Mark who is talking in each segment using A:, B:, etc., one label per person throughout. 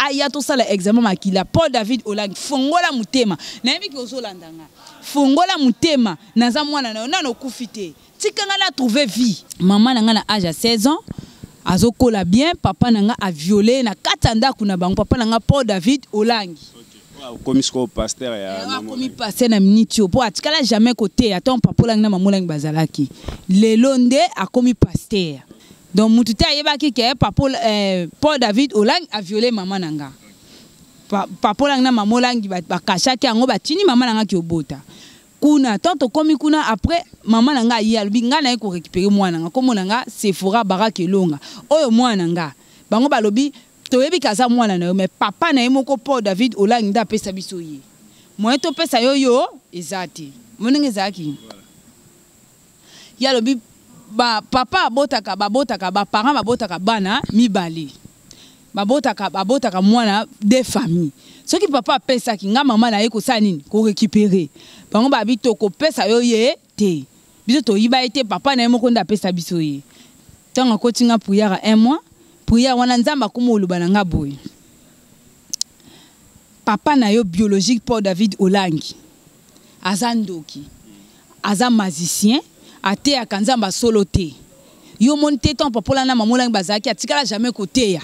A: Aya tosala examen makila. Paul David Olangi, fongola motema. Nayebi ke ozolanda nga. Fongola motema, naza mwana na yo, nanu okufi te. Tika nga na trouver vie. Maman na nga na age ya 16 ans azokola bien, papa na nga a viole ye na kati ya ndaku na bango, papa na nga Paul David Olangi.
B: Okomi sikoyo pasteur ya
A: mama Akomi pasteur na minute oyo po atikala jamais koteya tango papa Olangi na mama Olangi bazalaki. Lelo nde akomi pasteur. Donc mutu te ayebaki ke papa eh, Paul David Olangi a viole mama na nga. Pa, papa Olangi na mama Olangi ba, ba cachaki yango batini mama na nga kiobota. Kuna tant tokomi kuna après mama na nga aye alobi nga naye ko récupérer mwana nga kombo na nga Sephora Baraka Elonga oyo mwana nga. Bango balobi toyebi ke aza mwana na yo mais papa na ye moko Paul David Olangi nde apesa biso ye. Moyen topesa yo yo eza te. Omoni ndenge ezalaki? Ye alobi ba papa abotaka babotaka ba parents babotaka bana mibale babotaka babotaka mwana de famille soki papa apesaki nga mama na ye kosala nini ko récupérer bango babi tokopesa yo ye te biso toyiba ye te papa na ye moko nde apesa biso ye ntango akoti nga prière ya un mois prière wana nzambe akoma oloba na nga boye papa na yo biologique Paul David Olangi aza ndoki aza magicien ateyaka nzambe ya solo te yo omoni te ntango papa olanda mama olangi bazalaki atikala jamais koteya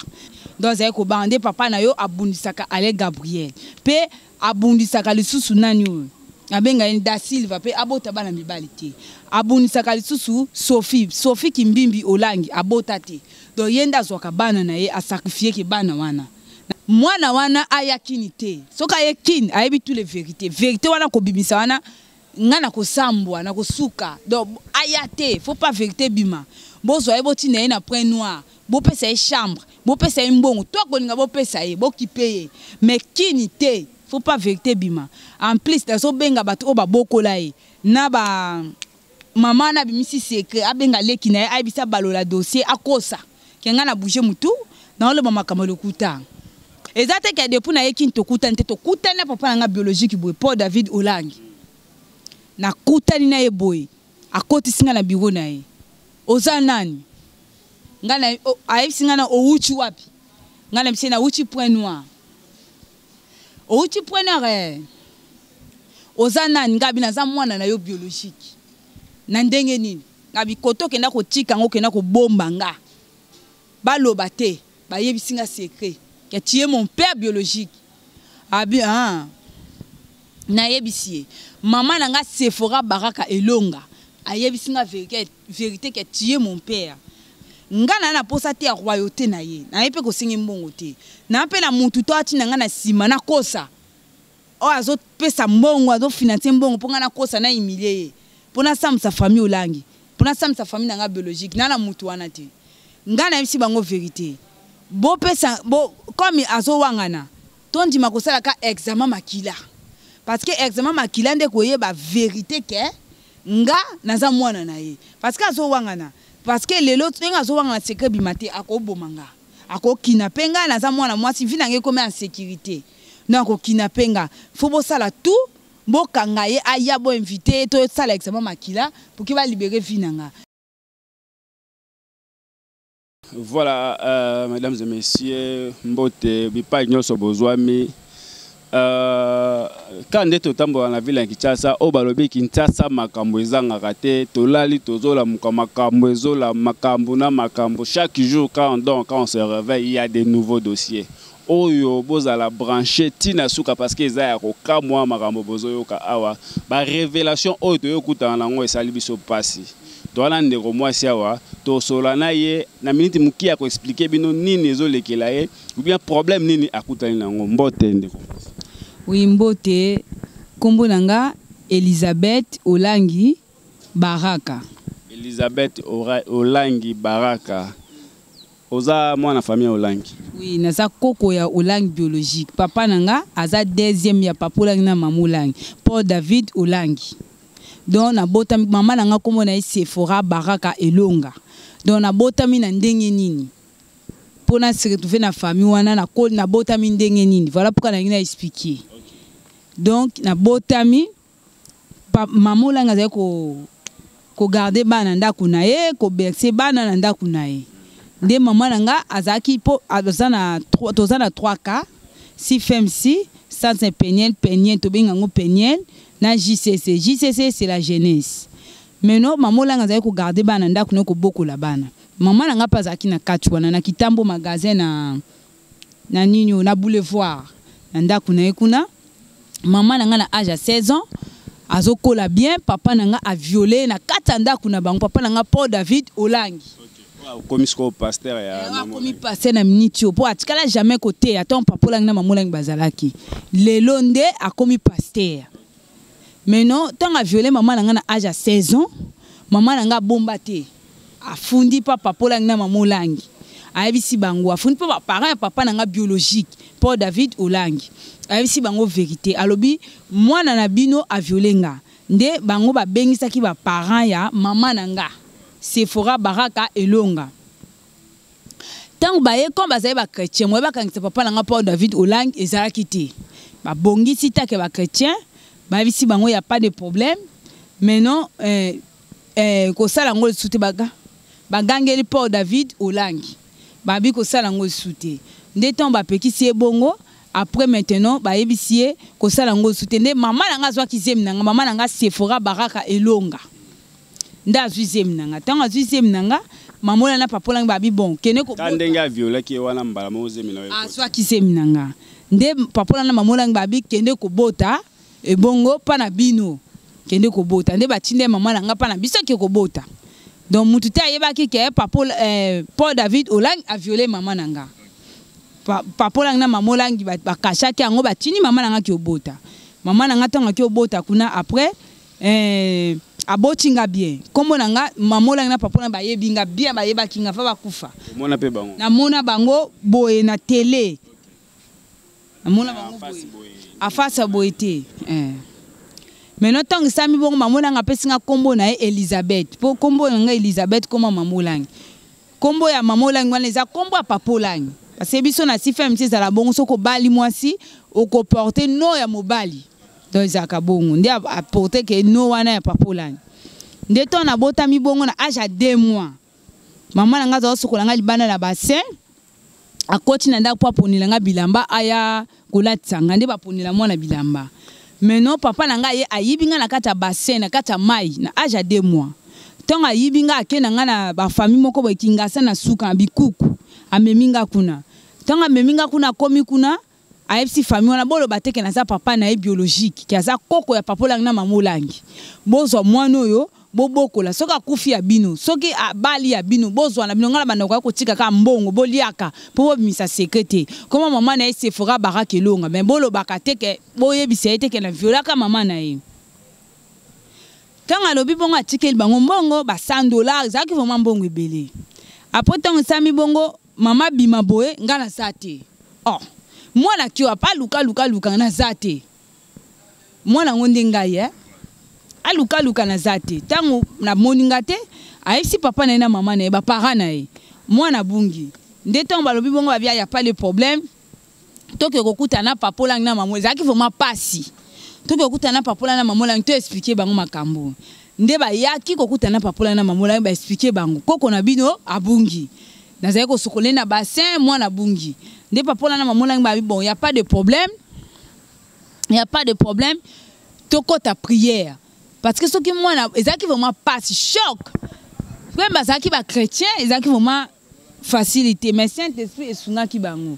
A: donc azalaki kobanga nde papa na yo abundisaka ale gabriel mpe abundisaka lisusu nani oyo abenga ye da silva mpe abota bana mibali te abundisaka lisusu sophie sophie kimbimbi olangi abota te donc ye nde azwaka bana na ye asacrifieke bana wana Mwana wana aya kin te soki aye kin ayebi tout les verite verite wana akobimisa wana nga nakosambwa nakosuka donc aya te faut pas verite ebima bozwa ye botinda ye na point noir bopesa ye chambre bopesa ye mbongo to akolinga bopesa ye bokipe ye mais kin te faut pas verite ebima en plus nazobenga bato oyo babokola ye na ba mama wana abimisi secret abenga leki na ye ayebisa balola dossier akosa ke ngai na bouge mutu naoloba makambo ya lokuta eza te ke depuis naye kini tokutani te tokutani na papa na ngai biologique boye paul david olangi nakutani na ye boye akotisi ngai na biro na ye oza nani ngai na ayebisi ngai na owuti wapi ngai na bisi nawuti point noir Owuti point noir eh. Oza nani ngabi naza mwana na yo biologique. Na ndenge nini? Ngabi koto okenda kotika ngo okenda kobomba nga. Baloba te, bayebisi nga secret que tu es mon père biologique. Abi ah. Nayebisi ye. Mama na nga Sephora Baraka Elonga ayebisi nga verite verite que tu es mon père. Nga na na posa te ya royauté na ye. Na ye pe kosenga mbongo te. Na pe na mutu to atinda nga na sima na kosa. Oyo azo pesa mbongo, azo financer mbongo po nga na kosa na humilier ye. Po na sambisa famille Olangi. Po na sambisa famille na nga biologique. Na na mutu wana te. Nga na yebisi bango verite. Bo pesa bo comme azo wangana tondima kosala ka examen makila. Parce que examen makila nde koyeba verite que nga naza mwana na ye. Parce que azo wangana. Parce que lelo ndenge azo wangana secret ebima te ako boma nga. Ako kinape nga naza mwana mwasi vie na nga ekomi en securite. Donc ako kinape nga. Faut bosala tout bokanga ye aya bo invite ye tosala examen makila pour que ba libere vie na nga.
B: Voilà, euh, mesdames et messieurs, mbote bipai nyonso bozwami euh, ka nde totambola na ville ya Kinshasa oyo balobi Kinshasa makambo ezangaka te tolali tozolamuka makambo ezola makambo na makambo chaque jour quand on dort quand on se réveille il y a des nouveaux dossiers oyo bozala branche ti na suka parce que eza ya kokamwa makambo bozoyoka awa ba révélation oyo toyokutana na yango esali biso pasi toza na ndeko mwasi awa tosolola na ye na miniti moke ya koexplike bino nini ezolekela ye ou bien problème nini akutani na yango mbote ndeko mwasi
A: oui mbote nkombo na nga Elizabeth Olangi Baraka
B: Elizabeth Olangi Baraka Oza mwana famille Olangi?
A: Oui, naza koko ya Olangi biologique. Papa na nga aza deuxième ya papa Olangi na mama Olangi. Paul David Olangi. Donc nabotami mama na nga kombo na ye Sephora Baraka Elonga. Donc nabotami na ndenge nini? Mpo na se retrouver na famille wana na nabotami ndenge nini? Voilà pourquoi nalingi na expliquer. Donc nabotami mama Olangi azali ko ko garder bana na ndako na ye, ko bercer bana na ndako na ye. Nde mama na nga azalaki mpo aza na toza na 3 cas si FMC centre Peniel, Peniel tobengi yango Peniel na JCC. JCC, c'est la jeunesse. Maintenant, mama Olangi azalaki kogarde bana ndako na kobokola bana. Mama na nga mpe azalaki na kati wana na Kitambo magasin na nini oyo, na boulevard, na ndako na ye kuna. Mama na nga na age ya 16 ans azokola bien. Papa na nga aviole na kati ya ndako na bango, papa na nga Paul David Olangi.
B: Okomi sikoyo pasteur ya
A: Mama akomi pasteur na miniti oyo, mpo atikala jamais koteya ntango papa Olangi na mama Olangi bazalaki. Lelo nde akomi pasteur. Maintenant, ntango aviole mama na nga na age ya 16 ans, mama na nga abomba te, afundi mpa papa Olangi na mama Olangi, ayebisi bango, afundi mpo baparent ya papa na nga biologique Paul David Olangi, ayebisi bango vérité, alobi mwana na bino aviole nga. Nde bango babengisaki baparent ya mama na nga Sephora Baraka Elonga. Ntango baye, comme bazali bachrétien, moye bakangisa papa na nga Paul David Olangi ezalaki te. Babongisi take bachrétien, bayebisi bango ya pas de problème. Maintenant, kosala yango lisusu te. Bagangeli Paul David Olangi, babi kosala yango lisusu te. Nde ntango bapekisi ye bongo, après maintenant bayebisi ye kosala yango lisusu te. Nde mama na nga azwaki zemi na nga. Mama na nga Sephora Baraka Elonga nde azwi zemi na nga. Ntango azwi zemi na nga, mama Olangi na papa Olangi babi bon, kende.
B: Ta ndenge aviolaki ye wana, mbala moko zemi na yo ekoti.
A: Azwaki zemi na nga. Nde papa Olangi na mama Olangi babi kende kobota, ebongo mpa na bino kende kobota. Nde batindi ye mama na nga mpa na biso ake kobota. Donc mutu te ayebaki ke papa Paul David Olangi aviole mama na nga. Papa Olangi na mama Olangi bakashaki yango, batindi mama na nga aki obota. Mama na nga ntango aki obota kuna, après aboti nga bien. Nkombo na nga, mama Olangi na papa Olangi bayebi nga bien, bayebaki nga fa bakufa.
B: Omona mpe bango?
A: Namona bango boye na tele, namona bango boye afasa boye te. Maintenant, ntango esami bongo, mama Olangi apesi nga nkombo na ye Elizabeth, mpo nkombo na nga Elizabeth, nkombo ya mama Olangi. Nkombo ya mama Olangi wana eza nkombo ya papa Olangi, parce que biso na CFMC ezala bongo: soki obali mwasi, okoporte nom ya mobali. Donc ezalaka bongo nde aporte ke nom wana ya papa Olangi. Nde ntango nabotami bongo na age ya 2 mois, mama na nga azala kosukola nga libanda na bassin, akoti na ndako mpo aponela nga bilamba, aya kolatisa nga. Nde baponela mwana bilamba. Maintenant, papa na ngai ye ayibi nga na kati ya bassin, na kati ya mai, na age ya 2 mois. Ntango ayibi nga, ake na nga na bafamille moko boye Kingasa, na suka na Bikuku. Amemi nga kuna. Ntango amemi nga kuna, akomi kuna, ayebisi famille wana: boloba te ke naza papa na ye biologique, ke aza koko ya papa Olangi na mama Olangi. Bozwa mwana oyo, bobokola. Soki akufi, ya bino. Soki abali, ya bino. Bozwa na bino. Ngai na bandako ya kotika kaka mbongo, boliaka mpo bobimisa secret te. Koma mama na ye Sephora Baraka Elonga, mais bolobaka te ke boyebisa ye te ke na violaka mama na ye. Ntango alobi bongo, atikeli bango mbongo ba 100 $. Ezalaki vraiment mbongo ebele. Après, ntango esami bongo, mama bima boye, ngai naza te. Oh, mwana kio apa luka luka luka, naza te. Mwana yango nde ngai alukaluka, naza te. Ntango namoni nga te, ayebisi papa na ye na mama na ye, baparent na ye, mwana bungi. Nde ntango balobi bongo, babi ya pas le problème, toke kokutana na papa Olangi na mama. Ezalaki vraiment pasi. Toke kokutana na papa Olangi na mama Olangi, to explique bango makambo. Nde bayaki kokutana na papa Olangi na mama Olangi, baexplique bango: koko na bino abungi, nazali kosokola na bassin, mwana abungi. Nde papa Olangi na mama Olangi babi bon, y a pas de problème, y a pas de problème, tokɔta prière. Parce que soki mwana, ezalaki vraiment pasi, choc. Mpe bazalaki bachrétien, ezalaki vraiment facilité, mais Saint Esprit esungaki bango.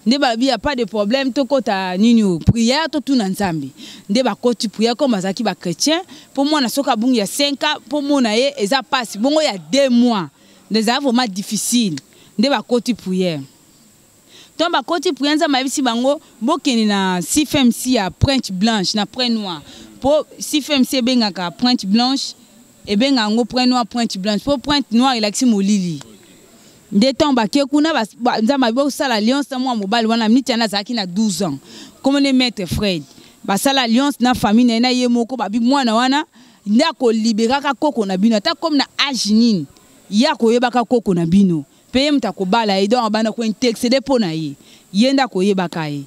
A: Nde balobi ya pas de problème, tokɔta nini o prière, totuna Nzambe. Nde bakɔti prière, comme bazalaki bachrétien, mpo mwana soki abungi ya 5 ans, mpo mona ye eza pasi bongo ya 2 mois, nde ezala vraiment difficile. Nde bakɔti prière. Ntango bakoti prière, Nzambe ayebisi bango bokende na CFMC ya Pointe Blanche na Point Noire, mpo CFMC ebengaka Pointe Blanche, ebengaka yango Point Noire, Pointe Blanche, mpo Pointe Noire elakisi molili. Nde ntango bake kuna, Nzambe abi bosala alliance na mwa mobali wana. Miniti wana azalaki na 12 ans, komone Maître Fred. Basala alliance na famille na ye na ye moko, babi mwana wana nde akoliberaka koko na bino. Ata komi na age nini, ye akoyebaka koko na bino, mpe ye moto akobala ye. Donc abanda kointercéder mpo na ye, ye nde akoyebaka ye.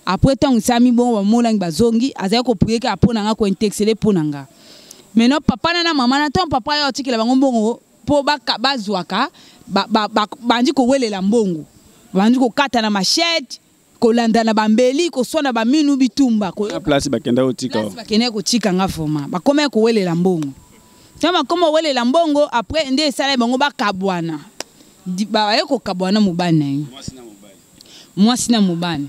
A: Après, ntango esami bongo, bamolangi bazongi, azali koprier kaka mpo na nga, kointercéder mpo na nga. Maintenant, papa na mama na, ntango papa ayo atikela bango mbongo. mpo bazwaka bandi kowelela mbongo, bandi kokata na machette, kolanda na bambeli, koswana baminu, bitumba.
B: Place bakenda kotika.
A: Place bakendaki kotika nga, vraiment bakomaki kowelela mbongo. Ntango bakoma kowelela mbongo, après nde esala bango bakabwana. Baye kokabwana, mobali na ye, mwasi na mobali.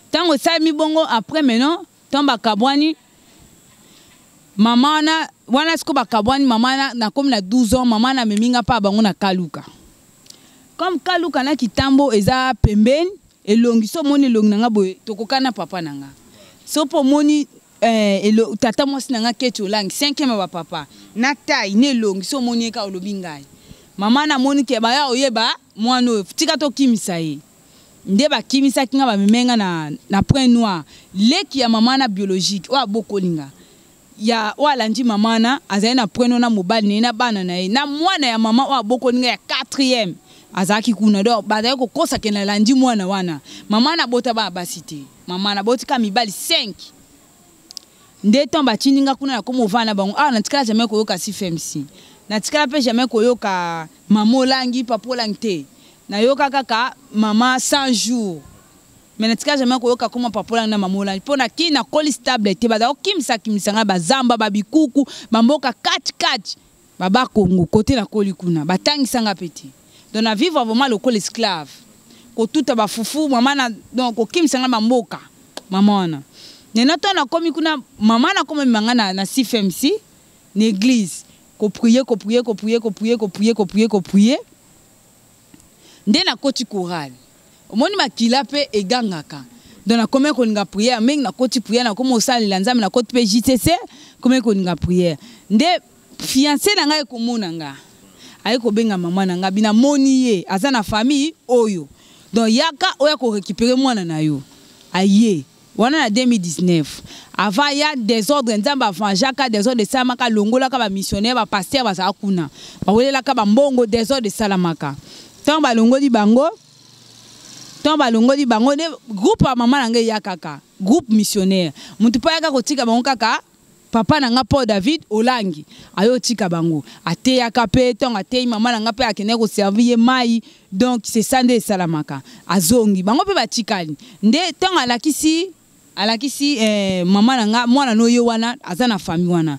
A: Ntango esalemi bongo, après maintenant, ntango bakabwani, mama wana wana siko bakabwani, mama wana, nakomi na 12 ans, mama wana amemi nga mpa bango na Kaluka. Comme Kaluka na Kitambo eza pembeni, elongi so omoni elongi na nga boye, tokoka na papa na nga. So mpo omoni tata mwasi na nga Keti Olangi, cinquième ya bapapa, na tai na elongi, so omoni ye kaka, olobi ngai. Mama namoni ke baya oyeba mwana oyo, tika tokimisa ye. Nde bakimisaki nga, bameme nga na Point Noir. Leki ya mama na biologique oyo abokoli nga, ya oyo alandi mama wana, azali na Point Noir na mobali na ye na bana na ye na mwana ya mama oyo abokoli nga ya quatrième azalaki kuna. Donc bazali kokosa ke nalandi mwana wana. Mama nabota bana basi te, mama nabotika mibali 5. Nde ntango batindi nga kuna, nakoma ovanda na bango awa. Natikala jamais koyoka CFMC, natikala mpe jamais koyoka mama Olangi, papa Olangi te. Nayoka kaka mama 100 jours, mais natikala jamais koyoka koma papa Olangi na mama Olangi, mpo na kini nakoli stable te. Bazala kokimisakimisa ngai bazamba, babikuku, bamboka katikati, babakongo kote nakoli kuna, batangisanga mpe te. Donc na vivre vraiment lokola esclave, kotuta bafufu mama na, donc kokimisa ngai bamboka mama wana. Nena to nakomi kuna, mama nakomema ngai na CFMC, na église, koprier, koprier, koprier, koprier, koprier, koprier, koprier. Nde nakoti chorale, omoni makila mpe egangaka. Donc nakomi kolinga prière mingi, nakoti prière, nakomi kosalela Nzambe, nakoti mpe JCC, komi kolinga prière. Nde fiancé na ngai ekomona nga, aye kobenga mama na ngai, binamoni ye aza na famille oyo, donc yaka oya korécupérer mwana na yo. Aye wana na 2019. Avant ya désordre, Nzambe avangeaka désordre esalamaka, alongolaka bamissionnaire, bapasteur bazala kuna, bawelelaka bambongo, désordre esalamaka. Ntango balongoli bango, ntango balongoli bango, nde groupe ya mama na ngai eya kaka groupe missionnaire. Motu mpo ayaka kotika bango kaka papa na nga Paul David Olangi. Aye otika bango, ateyaka mpe. Ntango ateyi, mama na nga mpe akendaki koservir ye mai. Donc c'est ça nde esalamaka. Azongi, bango mpe batikali. Nde ntango alakisi mama na nga mwana no ye wana aza na famille wana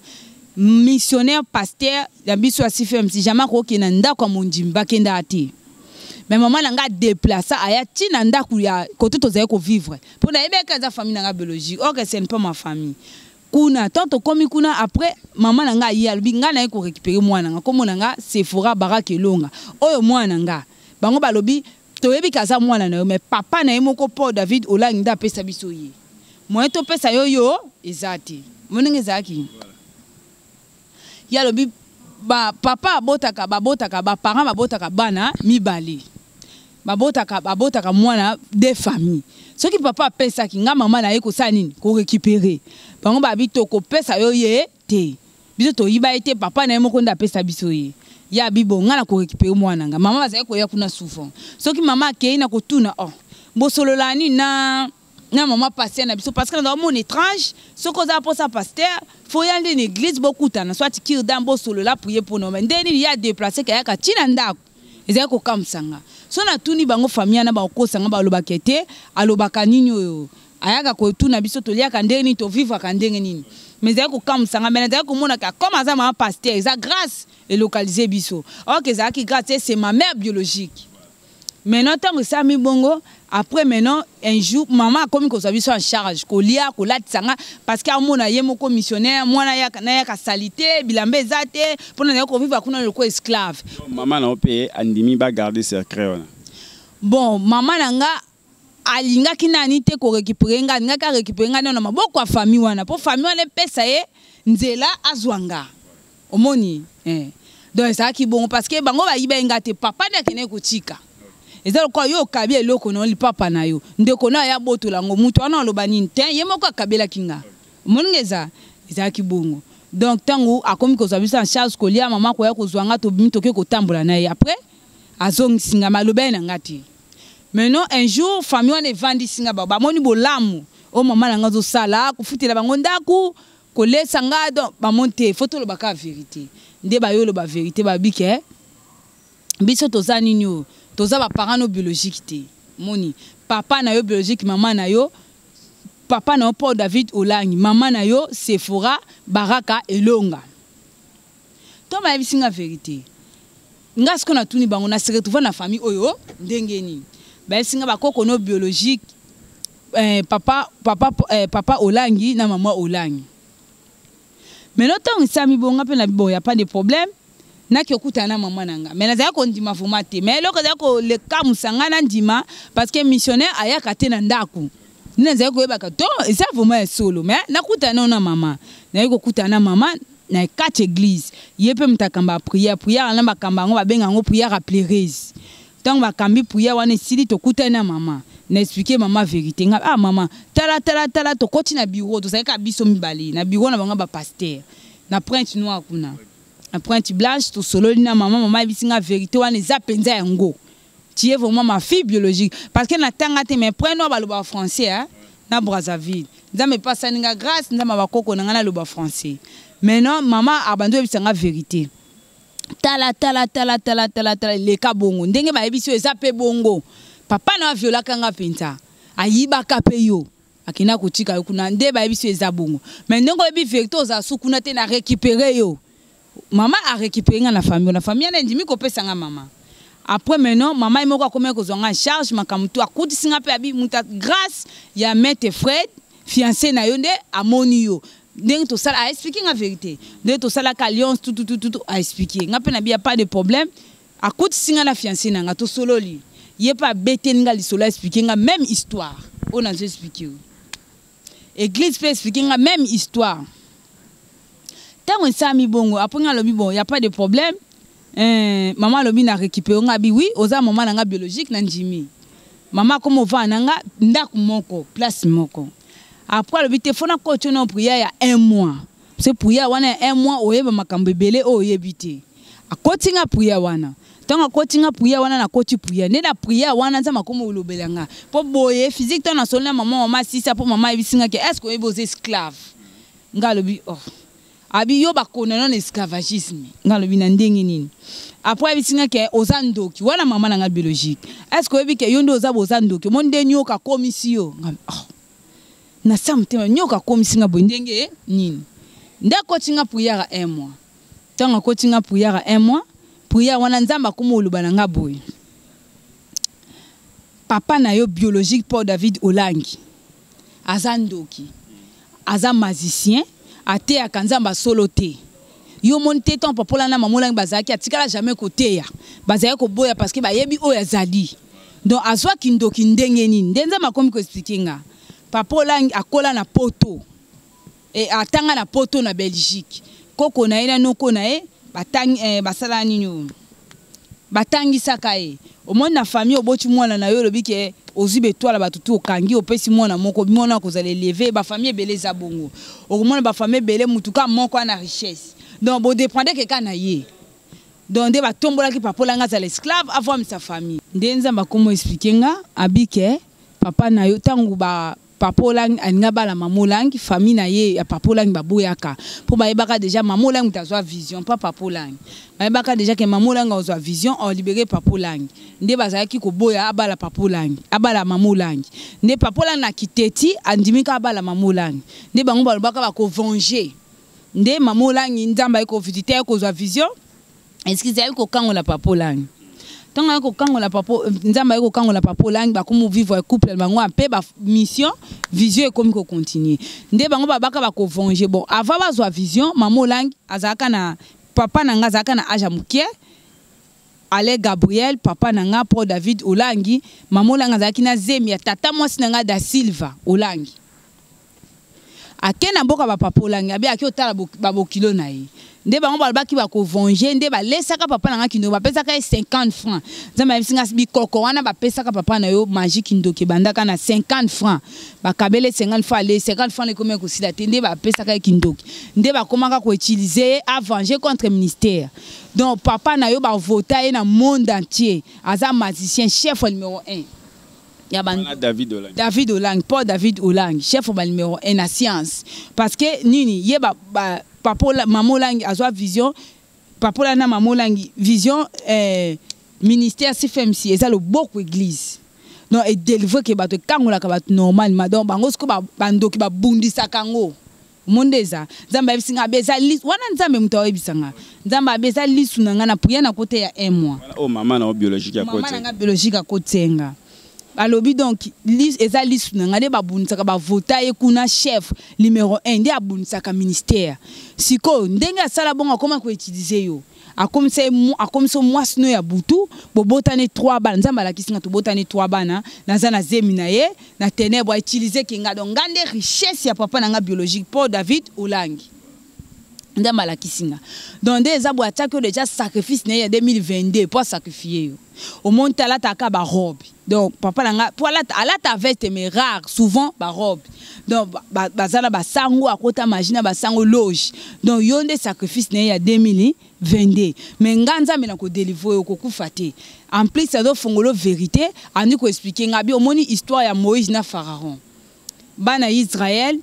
A: missionnaire, pasteur ya biso ya CFMC jamais akokende na ndako ya mondimi, bakendaka te. Mais mama na nga adeplaça, aya ntina ndako ya kote tozali kovivre, mpo nayebaki aza famille na nga biologique. Or que ce n'est pas ma famille. Kuna, tant tokomi kuna, après mama na nga aye, alobi: "Ngai naye korécupérer mwana nga, kombo na nga Sephora Barak Elonga. Oyo mwana nga." Bango balobi: "Toyebi ke aza mwana na yo, mais papa na ye moko Paul David Olangi nde apesa biso ye. Moyen topesa yo yo eza te." Mo ndenge ezalaki, ye alobi ba papa abotaka, babotaka, baparent babotaka bana mibale, babotaka mwana de famille. Soki papa apesaki nga, mama na ye kosala nini? Korécupérer. Bango babi: "Tokopesa yo ye te, biso toyiba ye te, papa na ye moko nde apesa biso ye." Ye abi: "Bo nga na korécupérer mwana nga." Mama bazali koya kuna souvent. Soki mama akei na kotuna: "Oh, bosolola nini na mama pasteur na biso?" Parce que na omona étrange, soki oza mposa pasteur, faut ya nde na église, bokutana, soit cure d'âme, bosolola, prier mpona me. Nde nini ye adeplace kayaka ntina ndako? Ezali kokamwisa nga. So natuni bango, famille wana bakokosa nga, balobaka ete alobaka nini oyo ayaka kotuna biso toliaka ndenge nini, tovivaka ndenge nini. Mais ezali kokamwisa nga. Mais nazali komonaka comme aza mama pasteur, eza grâce elocaliser biso. Or que ezalaki grâce, c'est ma mère biologique. Maintenant, ntango esalami bongo, après maintenant, un jour, mama akomi kozwa biso en charge, kolia, kolatisa nga, parce que amona ye moko missionnaire, mwana nayaka sali te, bilamba eza te, mpona naye kovivre kuna lokola esclave.
B: Mama na yo mpe andimi bagarde secret wana?
A: Bon, mama na nga alingaki nani te korécupérer nga. Alingaki arécupérer nga nano na maboko ya famille wana, mpo famille wana epesa ye nzela azwa nga. Omoni, eh. Donc ezalaki bongo, parce que bango bayiba ye nga te, papa nde akendeki kotika. Eza lokola yo okabi eloko na yo, lipapa na yo, ndeko na yo abotola yango, mutu wana aloba nini te? Ye moko akabelaki nga. Omoninga eza ezalaki bongo. Donc ntango akomi kozwa biso en charge, kolia, mama koya kozwa nga, tobimi, toke kotambola na ye. Après azongisi nga, maloba ye na nga te. Maintenant, un jour, famille wana evandisi nga, bamoni bolamu oyo mama na nga azosala, kofutela bango ndako, kolesa nga. Donc bamoni te, faut tolobaka vérité. Nde bayoloba vérité, babi ke biso toza nini oyo, toza baparent no biologique te. Moni papa na yo biologique, mama na yo, papa na yo Paul David Olangi, mama na yo Sephora Baraka Elonga. To bayebisi nga vérité. Nga sikoyo natuni bango, na se retrouve na famille oyo ndenge nini? Bayebisi nga bakoko no biologique, papa Olangi na mama Olangi. Maintenant, ntango esami bonga mpe na bon, ya pas de problème, naki okutana na mama na nga, mais nazalaki kondima vraiment te. Mais eloko ezalaki kolekamusa nga na ndima, parce que missionnaire ayaka te na ndako, nde nazalaki koyebaka to eza vraiment ya solo. Mais nakutana nao na mama, nayaki kokutana na mama na kati église. Ye mpe moto akamba prière. Prière wana bakamba yango, babenga yango prière ya pleureuse. Ntango bakambi prière wana esili, tokutani na mama, na expliquer mama vérité. Nga: "Ah mama, tala, tala, tala." Tokoti na bureau, tozalaki kaka biso mibale na bureau na bango bapasteur na Pointe Noire kuna, na Pointe Blanche. Tosololi na mama, mama ayebisi nga vérité wana eza mpenza yango: "Tu es vraiment ma fille biologique." Parce que natanga te, mais Pointe Noire balobaka français, hein? Na Brazzaville, Nzambe epasani nga grâce, Nzambe bakoko na nga, naloba français. Maintenant, mama abandi oyebisa nga vérité: "Tala, tala, tala, tala, tala, tala, eleka bongo ndenge bayebisi oyo, eza mpe bongo. Papa na aviolaka nga mpenza, ayibaka mpe yo, akenda kotika yo kuna. Nde bayebisi oyo eza bongo, mais ndenge oyebi vérité, ozala su kuna te, na récupérer yo." Mama arécupérer nga na famille, na famille wana endimi kopesa nga mama. Après maintenant, mama ye moko akomaki kozwa nga en charge, makambo tu akutisi nga mpe abi muta grâce ya maître Fred, fiancé na yo, nde amoni yo ndenge tosala. Aexpliquer nga vérité, ndenge tosalaka alliance, tutututu. Aexpliquer nga mpe na bi ya pas de problème. Akutisi nga na fiancé na nga, tosololi, ye mpe abeteli nga lisolo, aexpliquer nga même histoire oyo nazo expliquer yo. Église mpe expliquer nga même histoire. Ntango esalami bongo, après nga alobi: "Bon, y a pas de problème." Mama alobi: "Na récupérer nga." Abi: "Oui, oza mama na nga biologique, na ndimi." Mama akoma ovanda na nga ndako moko, place moko. Après alobi te, fona koti na prière ya un mois, parce que prière wana ya un mois, oyeba makambo ebele oyo oyebi te. Akoti nga prière wana. Ntango akoti nga prière wana, nakoti prière, nde na prière wana Nzambe akoma olobela nga mpo boye physique. Ntango nasoli na mama, mama asisa mpo mama ayebisi nga ke: "Est ce que oyebi oza esclave?" Nga alobi: "Oh." Abi: "Yo bakondana na esclavagisme." Nga alobi: "Na ndenge nini?" Après ayebisi nga ke oza ndoki. Wana mama na nga biologique: "Est ce que oyebi ke yo nde oza boza ndoki? Omoni nde nyoka akomisi yo." Nga: "Oh." Na sa motema, nyoka akomisi nga boye ndenge nini? Nde akoti nga prière ya un mois. Ntango akoti nga prière ya un mois, prière wana Nzambe akoma oloba na nga boye: "Papa na yo biologique Paul David Olangi aza ndoki, aza magicien, ateyaka Nzambe asolo te. Yo moni te, ntango papa Olangi na mama Olangi bazalaki, atikala jamais koteya, bazalaki koboya parce que bayebi oyo azali. Donc azwaki ndoki ndenge nini?" Nde Nzambe akomi koexpliquer nga: papa Olangi akola na Poto e, atanga na Poto, na Belgique. Koko na ye na noko na ye batangi, basala nini oyo batangisaka ye. Omoni na famille, oboti mwana na yo, olobi ke ozwi betwala bato tu, okangi, opesi mwana moko, mwana akozala élevé. Bafamille ebele eza bongo. Okomona bafamille ebele, mutu ka moko ana richesse, donc bodépendre keka na ye. Donc nde batombolaki papa Olangi azala esclave, avwamisa famille. Nde Nzambe akomo expliquer nga, abi ke papa na yo, ntango ba papa Olangi alinga bala mama Olangi, famille na ye ya papa Olangi baboyaka, mpo bayebaka déjà mama Olangi moto azwa vision mpa papa Olangi. Bayebaka déjà ke mama Olangi azwa vision, alibérer papa Olangi. Nde bazalaki koboya abala papa Olangi, abala mama Olangi. Nde papa Olangi na kiteti andimi ka abala mama Olangi. Nde bango balobaka bakovenger. Nde mama Olangi, Nzambe ayi kovisiter, ayi kozwa vision, excuse, ayi kokangola papa Olangi. Ntango ayi kokangola papa, Nzambe ayi kokangola papa Olangi, bakomi vivre couple na bango mpe bamission, vision ekomi kocontinuer. Nde bango babaka bakovenger. Bon, avant bazwa vision, mama Olangi azalaka na papa na nga, azalaka na âge ya moke. Ale Gabriel, papa na nga Paul David Olangi, mama Olangi azalaki na zemi ya tata mwasi na nga Da Silva Olangi. Ake na mboka bapapa Olangi, abi ake otala babokilo na ye. Nde bango balobaki bakovenger. Nde balesaka papa na nga kindoki, bapesaka ye 50 francs. Nzambe ayebisi nga: "Bikoko wana bapesaka papa na yo magie, kindoki ebandaka na 50 francs. Bakabele 50 francs, ale 50 francs ekomi kosila te. Nde bapesaka ye kindoki, nde bakomaka koutiliser ye avenger contre ministère. Donc papa na yo, bavota ye na monde entier, aza magicien chef numéro 1 ya
B: Wana David Olangi.
A: David Olangi, Paul David Olangi, chef ba numéro 1 na science. Parce que nini ye ba papa mama Olangi azwa vision. Papola na mama Olangi vision ministère CFMC eza loboko église. Donc e délivre ke bato, ekangolaka bato normalement. Donc bango siko bandoki babundisaka yango. Monde eza Nzambe ayebisi nga abe eza lisu wana. Nzambe moto ayebisa nga, Nzambe abe eza lisu na nga na prière na kote ya un mois.
B: Oyo mama na yo biologique ya
A: mama na nga biologique akotienga, alobi donc eza lisu na nga nde babundisaka, bavota ye kuna chef numéro 1, nde abundisaka ministère. Sikoyo ndenge asala bongo, akoma koutiliser yo, akomisa akomisa mwasi no ya butu, bobotani 3 bana. Nzambe alakisi nga tobotani 3 bana, naza na zemi na ye na ténèbre, autiliser ke nga. Donc nga nde richesse ya papa na nga biologique Paul David Olangi. Nzambe alakisi nga. Donc nde eza boye, atiaki oyo déjà sacrifice na ye ya 2022 mpo asacrifier yo. Omoni te, alataka barobe. Donc papa na nga mpo alata, alata veste mais rare, souvent barobe. Donc baza na basango, akota magie na basango, loge. Donc yo nde sacrifice na ye ya 2022. Mais nga Nzambe na kodélivrer oyo, kokufa te. En plus azofongola vérité, andi koexpliquer nga bi omoni histoire ya Moïse na Pharaon, bana Israël.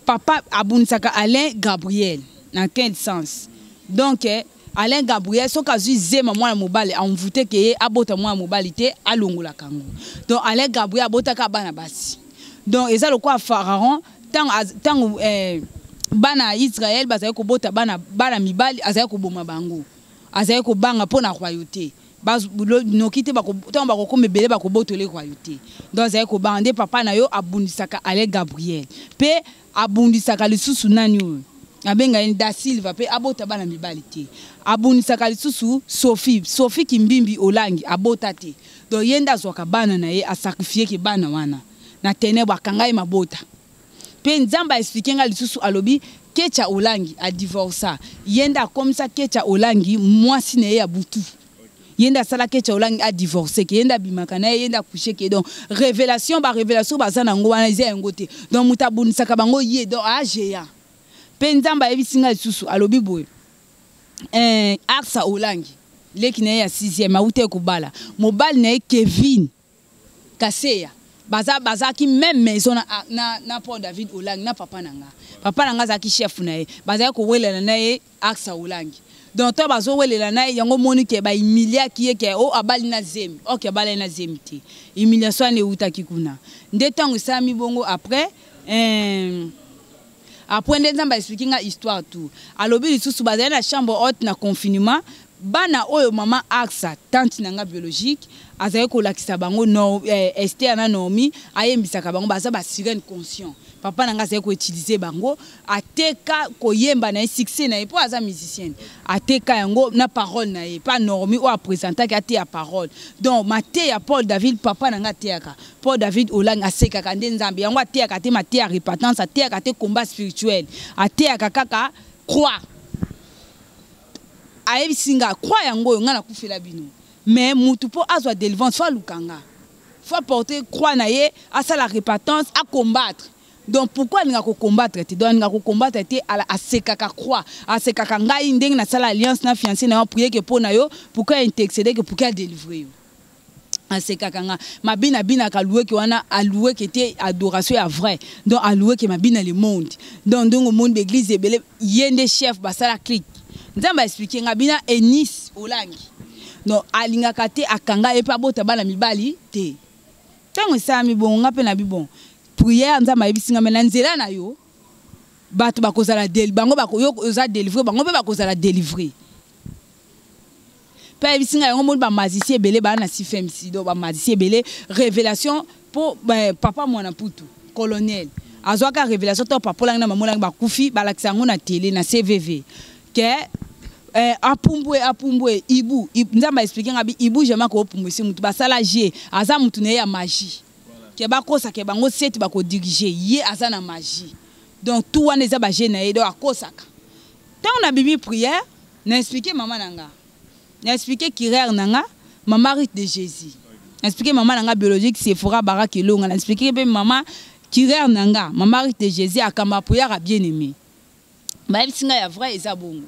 A: Papa abunisaka Alain Gabriel na quel sens? Donc Alain Gabriel, soki azwi zema mwana mobali, amvute ke ye abota mwana mobali te, alongolaka yango. Donc Alain Gabriel abotaka bana basi. Donc eza lokola Pharaon, ntango bana ya Israel bazali kobota bana, bana mibali, azali koboma bango, azali kobanga mpo na royauté. Noki te ntango bakokoma ebele, bakobotola royauté. Donc azali kobanga. Nde papa na yo abundisaka Alain Gabriel, mpe abundisaka lisusu nani oyo abenga ye Da Silva, mpe abota bana mibali te. Abundisaka lisusu Sophie, Sophie Kimbimbi Olangi, abota te. Donc ye nde azwaka bana na ye, asacrifieke bana wana na ténèbre, akanga ye mabota. Mpe Nzambe aexpliquer nga lisusu, alobi Kecha Olangi adivorça, ye nde akomisa Kecha Olangi mwasi na ye ya butu. Ye nde asala Kecha Olangi adivorce, ke ye nde abimaka na ye, ye nde acoucher ke. Donc révélation, barévélation baza nango wana eza yango te. Donc moto abundisaka bango ye, donc ageya. Mpe Nzambe ayebisi nga lisusu, alobi boye, Arsa Olangi, leki na ye ya 6e, awuti kobala mobali na ye Kevin Kaseya. Baza bazalaki même maison na Paul David Olangi na papa na nga. Papa na nga azalaki chef na ye, bazalaki kowelela na ye Arsa Olangi. Donc to bazowelela na ye yango, moni ke bahumiliaki ye ke o abali na zemi. Ok, abalaki na zemi te, humiliation wana eutaki kuna. Nde ntango esalami bongo, après nde Nzambe aexpliquer nga histoire tout. Alobi lisusu bazali na chambre haute na confinement, bana oyo mama Arsa, tante na nga biologique, azali kolakisa bango no, Esther na Naomi, ayembisaka bango, baza basirène conscient. Papa na nga azali koutiliser bango, ateka koyemba na ye, succès na ye, mpo aza musicienne, ateka yango na parole na ye. Pa Naomi oyo apresentaki, ateya parole. Donc mateya Paul David, papa na nga ateyaka, Paul David Olangi asekaka nde Nzambe yango. Ateyaka te mateya repentance, ateyaka te combat spirituel, ateyaka kaka croix. Ayebisi nga croix yango oyo nga nakufela bino. Mais mutu mpo azwa délivrance, faut aluka nga, faut aporter croix na ye, asala repentance, acombattre. Donc pourquoi alinga kocombattre te? Donc alinga kocombattre te, asekaka croix, asekaka ngai ndenge nasala alliance na fiancé na yo, prier ke mpo na yo, pourquoi intercéder ke, pourquoi adélivrer yo. Asekaka nga mabina, abinaka aloueke wana, aloueke te adoration ya vrai. Donc aloueke mabina le monde. Donc ndenge omoni baeglise ebele, ye nde chef, basala clique. Nzambe aexpliquer nga bina Enis Olangi. Donc alingaka te, akanga ye mpe abota bana mibali te. Ntango esalami bongo, nga mpe na bi bon prière, Nzambe ayebisi nga me na nzela na yo bato bakozala bango, yo oza délivré, bango mpe bakozala délivré. Mpe ayebisi ngai yango, moni bamagicien ebele baa na CFMC. Donc bamagicien ebele, révélation mpo papa mwana Mputu colonel azwaka révélation to papa Olangi na mama Olangi bakufi, balakisa yango na télé na CVV ke apumbwe, apumbwe ibu. Nzambe aexpliquer nga bi ibu jamais akopumbwisi mutu. Basala je aza mutu na ye ya magie ke bakosa ke bango seti bakodiriger ye, aza na magie. Donc tout wana eza baje na ye. Donc akosaka. Ntango nabimi prière, na expliquer mama na nga, na expliquer cureur na nga, mama Rite de Jésus, na expliquer mama na nga biologique Sephora Barak Elonga, na expliquer mpe mama cureur na nga, mama Rite de Jésus, akamba prière ya bien aimé. Bayebisi ngai ya vrai eza bongo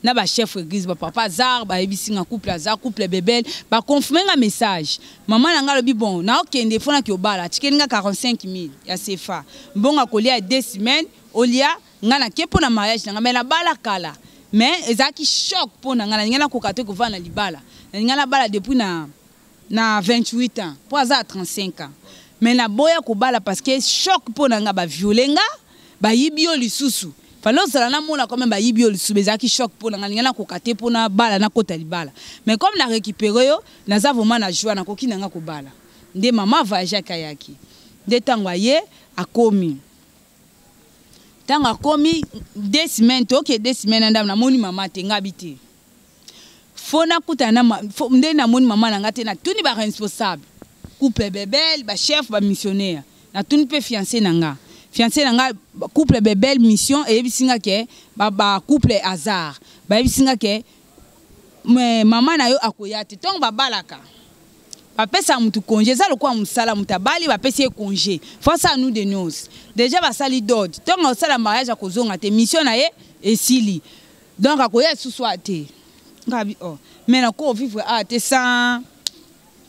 A: na bachef église, bapapa Azar, bayebisi nga couple Azar, couple Bebel, baconfirmer nga message. Mama na nga alobi bon, naokende fonaki obala, atikeli nga 45 000 ya sefa, mbongo akolia ya 2 semaines olia. Nga nake mpo na mariage na nga, me nabala kala. Mais ezalaki choc mpo na ngai. Nalingai nakoka te kovanda na libala. Nalingai nabala depuis na 28 ans, mpo aza ya 35 ans. Mais naboya kobala parce que choc mpo na ngai. Baviole nga, bayibi yo lisusu, fallait ozala namona quand même, bayibi yo lisusu. Ezalaki choc mpo na ngai. Nalingai nakoka te mpo nabala, nakota libala. Mais comme na récupéré yo, naza vraiment na joie, nakoki na nga kobala. Nde mama voyageaki, ayaki. Nde ntango aye, akomi, ntango akomi 2 semaines, toke 2 semaines na ndambo, namoni mama te. Ngabi te, fo nakutana na nde namoni mama na nga te. Natuni baresponsable couple Bebel, bachef, bamissionnaire. Natuni mpe fiancé na nga. Fiancé na nga, couple Bebel mission eyebisi nga ke bacouple hasard bayebisi nga ke mama na yo akoya te. Ntongo babalaka, bapesaka mutu congé. Eza lokola mosala, moto abali, bapesi ye congé, fo asala nuit de noces. Déjà basali dot. Ntongo asala mariage, akozonga te, mission na ye esili, donc akoya lisusu a te. Ngabi oh, mais nako vivre a te sans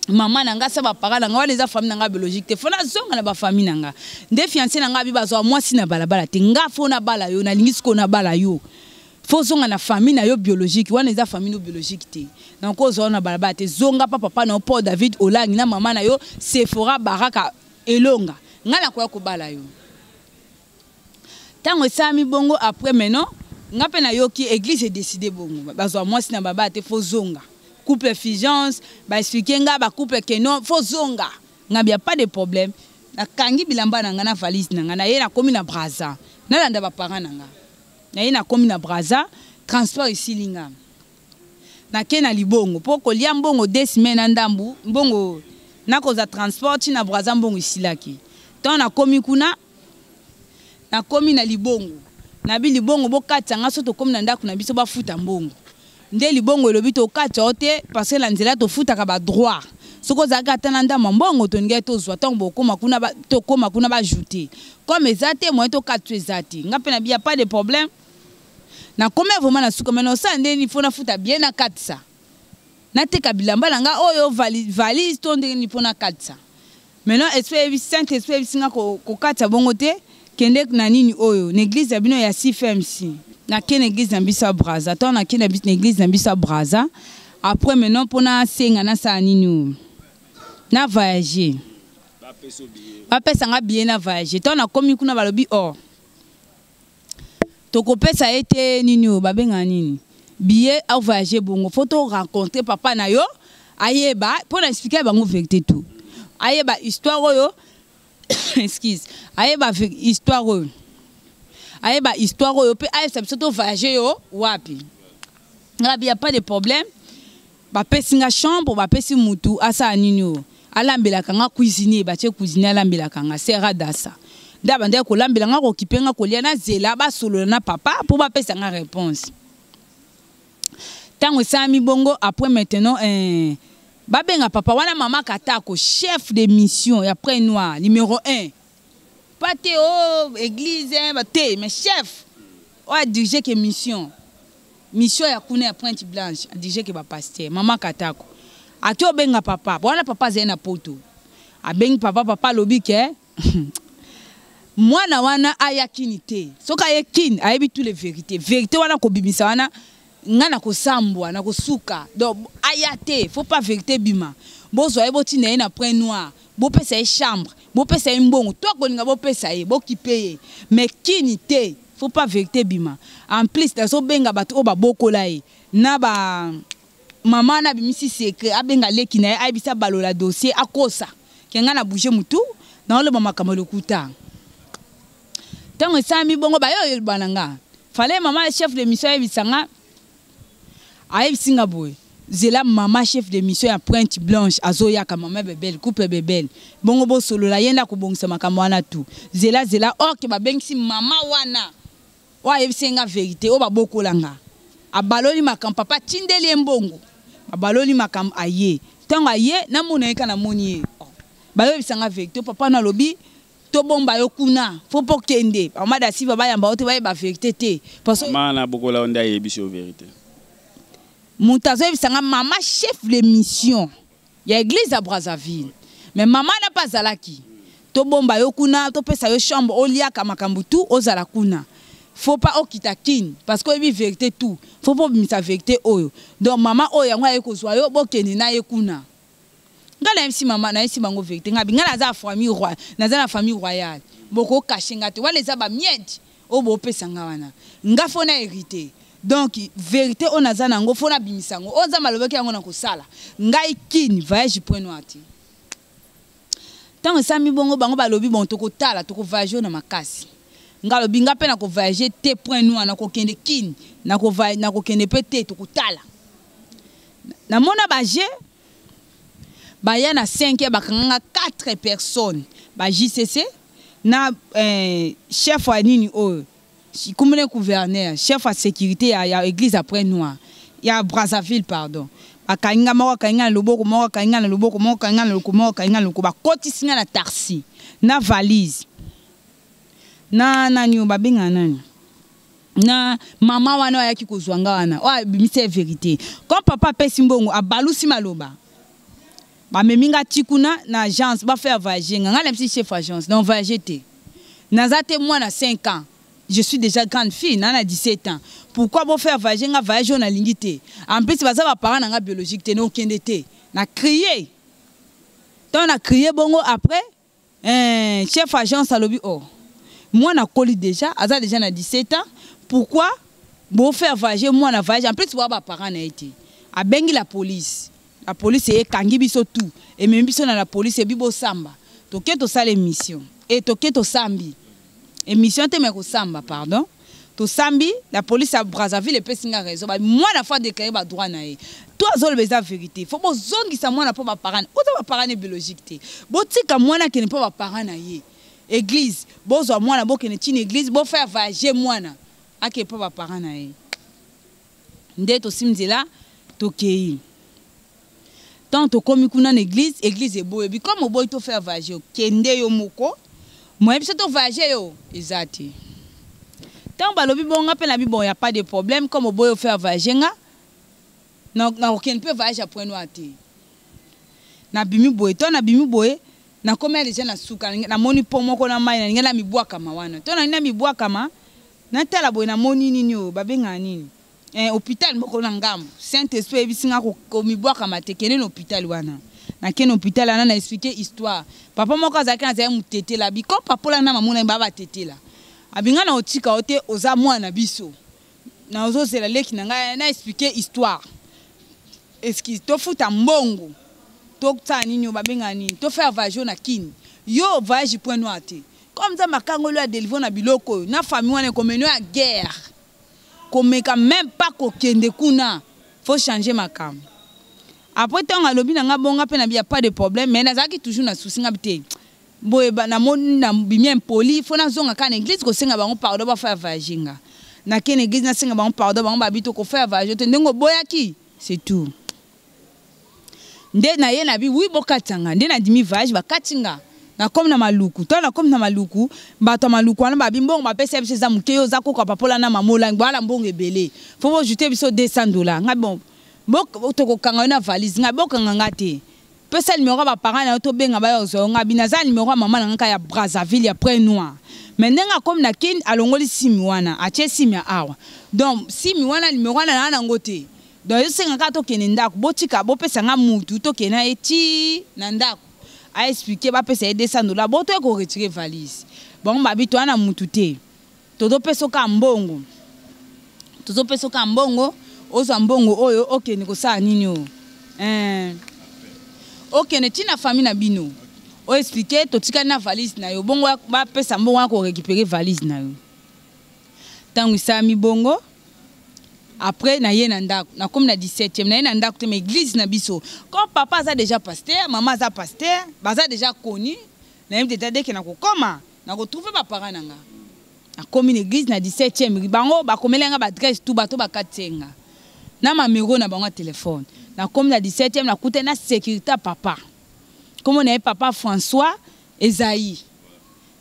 A: mama na nga, sa baparent na nga. Wana eza famille na nga biologique te, fo nazonga na bafamille na nga. Nde fiancé na nga abi bazwa mwasi na balabala te. Nga fo nabala yo, nalingi sikoyo nabala yo, fo ozonga na famille na yo biologique. Wana eza famille no biologique te, donc ozwa na balabala te. Zonga pa papa na yo Paul David Olangi na mama na yo Sephora Baraka Elonga. Ngai nakoya kobala yo. Ntango esalami bongo, après maintenant nga mpe nayoki église edécide bongo, bazwa mwasi na babala te, fo zonga couple Fulgence. Baexplique nga bacouple ke non, fo zonga. Nga bi ya pas de problème. Nakangi bilamba na nga na valise na nga, naye, nakomi na Braza, nalanda baparent na nga. Naye, nakomi na Braza, transport esili nga, nake na libongo mpo kolia mbongo 2 semaines na ndambu. Mbongo nakozwa transport ntina Braza, mbongo esilaki. Ntango nakomi kuna, nakomi na libongo, nabi libongo bokatisa nga so tokomi na ndako na biso, bafuta mbongo. Nde libongo elobi tokatisa yo te, parce que na nzela tofutaka badroit. Soki ozalaki ata na ndambo ya mbongo, tolingai tozwa. Ntango bokóma kuna, tokóma kuna, bajoute comme eza te, moyen tokatisa eza te. Nga mpe nabi ya pas de problème. Nakomi vraiment na suka, mai nasala ndeni? Fo nafuta bien, nakatisa, nateka bilamba na nga oyo, valise to ndenge nini mpo nakatisa. Maintenant esprit yebi, Saint Esprit yebisi nga kokatisa bongo te, kende na nini oyo, na église ya bino ya CFMC. Nake na église na biso ya Braza. Ntango nake na église na biso ya Braza, après maintenant mpo nasenga nasala nini oyo, na voyage, bapesa nga billet na voyage. Ntango nakomi kuna, balobi or tokopesa ye te nini oyo babengaka nini, billet avoyage bongo, fo to rencontre papa na yo, ayeba mpo na expliquer bango vérité tout, ayeba histoire oyo, excuse, ayeba histoire oyo, ayeba histoire oyo mpe ayebisa biso to voyage yo wapi. Ngabi ya pas de problème. Bapesi nga chambre, bapesi mutu asala nini oyo, alambelaka nga, cuisinier. Batie cuisinier, alambelaka nga, sera dasa nde abandaki kolambela nga, kokipe nga kolia. Nazela basolola na papa mpo bapesa nga réponse. Ntango esalami bongo, après maintenant babenga papa wana, mama Katako, chef de mission ya Pointe Noire numéro 1, pas te o oh, église te, mais chef oyo adirige ke mission ya kuna ya Pointe Blanche, adirige ke bapasteur. Mama Katako ati obenga papa wana, papa azali na Poto. Abengi papa, papa alobi ke mwana wana aya Kini te. Soki aye Kini, ayebi tous les vérités. Vérité wana kobimisa wana, nga na kosambwa na kosuka. Donc aya te, faut pas vérité bima. Bozwa ye, botinda ye na Pointe Noire, bopesa ye chambre, bopesa ye mbongo to akolinga, bopesa ye, bokipe ye, mais Kini te, faut pas vérité bima. En plus nazobenga bato oyo babokola ye na ba mama wana, abimisi secret, abenga leki na ye, ayebisa balola dossier, akosa ke ngai na bouge mutu, naoloba makambo lokuta. Ntango esalami bongo, baye oyeloba na nga, fallait mama chef de mission ayebisa nga. Ayebisi nga boye: zela, mama chef de mission ya Pointe Blanche azoyaka, mama Bebel, couple Bebel, bongo bosolola, ye nde akobongisa makambo wana tu. Zela, zela. Orke babengisi mama wana oyo ayebisi nga vérité, oyo babokola nga, abaloli makambo. Papa atindeli ye mbongo, babaloli makambo. Aye, ntango aye, namona ye ka, namoni ye, bayebisa nga vérité. Papa na alobi tobomba yo kuna, fo mpo kende mama da Silva, bayamba yo te, bayeba vérité te.
B: Mama na bokola yo nde ayebisi yo vérité?
A: Moto azoyebisa nga, mama chef de mission ya église ya Brazzaville. Mais mama na mpe azalaki, tobomba yo kuna, topesa yo chambre, oliaka makambo tu, ozala kuna. Faut pas okita Kin parce que oyebi vérité tout. Faut pas obimisa vérité oyo. Donc mama oyo yango aye kozwa yo, bokende na ye kuna. Nga nayebisi mama, nayebisi bango vérité. Nga bi nga naza famille roi, naza na famille royale. Boko cacher nga te. Wana eza ba miettes oyo bopesa nga wana. Nga faut na hériter. Donc vérité oyo naza nango faut na bimisa yango. Oyo Nzambe alobaki yango na kosala. Ngai Kin voyage point noir te. Ntango esami bongo, bango balobi bon, tokotala, tokovoyage na makasi. Nga alobi nga mpe nakovoyage te point noir, nakokende Kini, nakokende mpe te, tokotala. Namona baje baya na 5 heures, bakanganga 4 personnes ba JCC na chef ya nini oyo komona gouverneur, chef ya sécurité ya église ya Point Noir, ya Brazzaville, pardon. Bakangi nga, moko akangi nga na loboko, moko akangi nga na loboko, moko akangi nga na loboko, moko akangi nga na loboko. Bakotisi nga na taxi na valise na nani oyo babengaka nani, na mama wana oyo ayaki kozwa nga wana, oyo abimisi ye vérité. Comme papa apesi mbongo, abalusi maloba, bamemi nga ti kuna na agence, bafaire voyager nga. Nga nayebisi chef agence donc voyager te, naza te mwana 5 ans, je suis déjà grande fille, na 17 ans. Pourquoi bofaire voyager nga? Voyage oyo nalingi te. En plus baza baparent na nga biologique te, nokende te. Na crier, ntango na crier bongo, après chef agence alobi: oh, mwana akoli déjà, aza déjà na 17 ans, pourquoi bofaire voyager mwana voyage? En plus boya baparent na ye te. Abengi la police. La police ekangi biso tout, ememi biso na la police, ebi bosamba. Toke tosala émission e toke tosambi émission te, me kosamba, pardon, tosambi. La police ya Brazzaville epesi nga raison. Mwana faut déclarer badroit na ye to azoloba eza vérité. Faut bozongisa mwana mpo baparent oza baparent ne biologique te. Botika mwana akende mpo baparent na ye. Église, bozwa mwana, bokende ntina église, bofaire voyager mwana ake mpo baparent na ye. Nde tosimi nzela, tokei. Tant tokomi kuna na église, église eboyebi comme oboyi tofaire voyager, okende yo moko, moyebi biso tovoyage yo eza te. Ntango balobi bonga mpe na bi bon, ya pas de problème, comme oboyi ofaire voyager nga, nakokende mpe voyage ya Point Noir te. Nabimi boye, to nabimi boye, nakomi deja na suka, namoni mpo moko na mai, nalingi na mibwakama wana, to nalingi na mibwakama, natala boye, namoni nini oyo babengaka nini, hôpital moko na ngambo. Saint Esprit eyebisi nga komibwakama te, kende na hôpital wana. Nakende hôpital wana, na expliquer histoire. Papa moko azalaki, nazali motetela biko papola na mamona ba batetela, abinga na otika yo te, oza mwana biso, nazozela leki na ngai. Na expliquer histoire, eski tofuta mbongo, tosala nini oyo babengaka nini, tofaire voyage na Kini, yo voyage Point Noir te. Comme Nzambe akangoli oyo, adelivre na biloko oyo na famille wana, ekomeno ya guerre, komeka même pas kokende kuna, faut changer makambo. Après ntango alobi na nga bonga mpe na bi ya pas de problème, mais nazalaki toujours na souci. Nga bi te boye, namoni nabimi impoli, faut nazonga kaka na église kosenga bango pardon, bafaire voyage nga. Nakende église, nasenga bango pardon, bango babi tokofaire voyage te ndenge oboyaki, c'est tout. Nde naye na bi wi, bokati nga. Nde nandimi voyage, bakati nga, nakomi na Maluku. Ntango nakomi na Maluku, bato ya Maluku wana babi mbongo bapesa biso eza moke, yo oza koka papola na mama Olangi, bwala mbongo ebele, faut bojouter biso 200 $. Ngai bon, tokokanga yo na valise. Ngai bokanga nga te, pesa numéro ya baparent na yo, tobenga baya kozwa yo. Ngai bi naza numéro ya mama na nga kaka ya Brazzaville, ya Point Noir. Mais ndenge akomi na Kini, alongoli simi wana, atie simi ya awa. Donc simi wana, numéro wana naa nango te. Donc ezosenga kaka tokende ndako, botika bopesa nga mutu, tokende na ye ti na ndako, aexpliquer, bapesa ye 200 $, bo toye koretirer valise. Bango babi toya na mutu te, tozopesa oka mbongo, tozopesa oka mbongo, ozwa mbongo oyo, okende kosala nini oyo, okende ntina famille na bino, oexpliquer, totikali na valise na yo bongo, bapesa mbongo wana korécupérer valise na yo. Ntango esalami bongo, après naye na ndako, nakomi na 17e, naye na ndako te, ma église na biso. Comme papa aza déjà pasteur, mama aza pasteur, baza déjà connu, nayebi te deke nakokoma, nakotrouver baparent na nga. Nakomi na église na 17e, bango bakomeli nga baadresse tout, bato bakati nga na mamero na bango ya telefone. Nakomi na 17e, nakutani na sécurité ya papa, kombo na ye papa François Ezaï.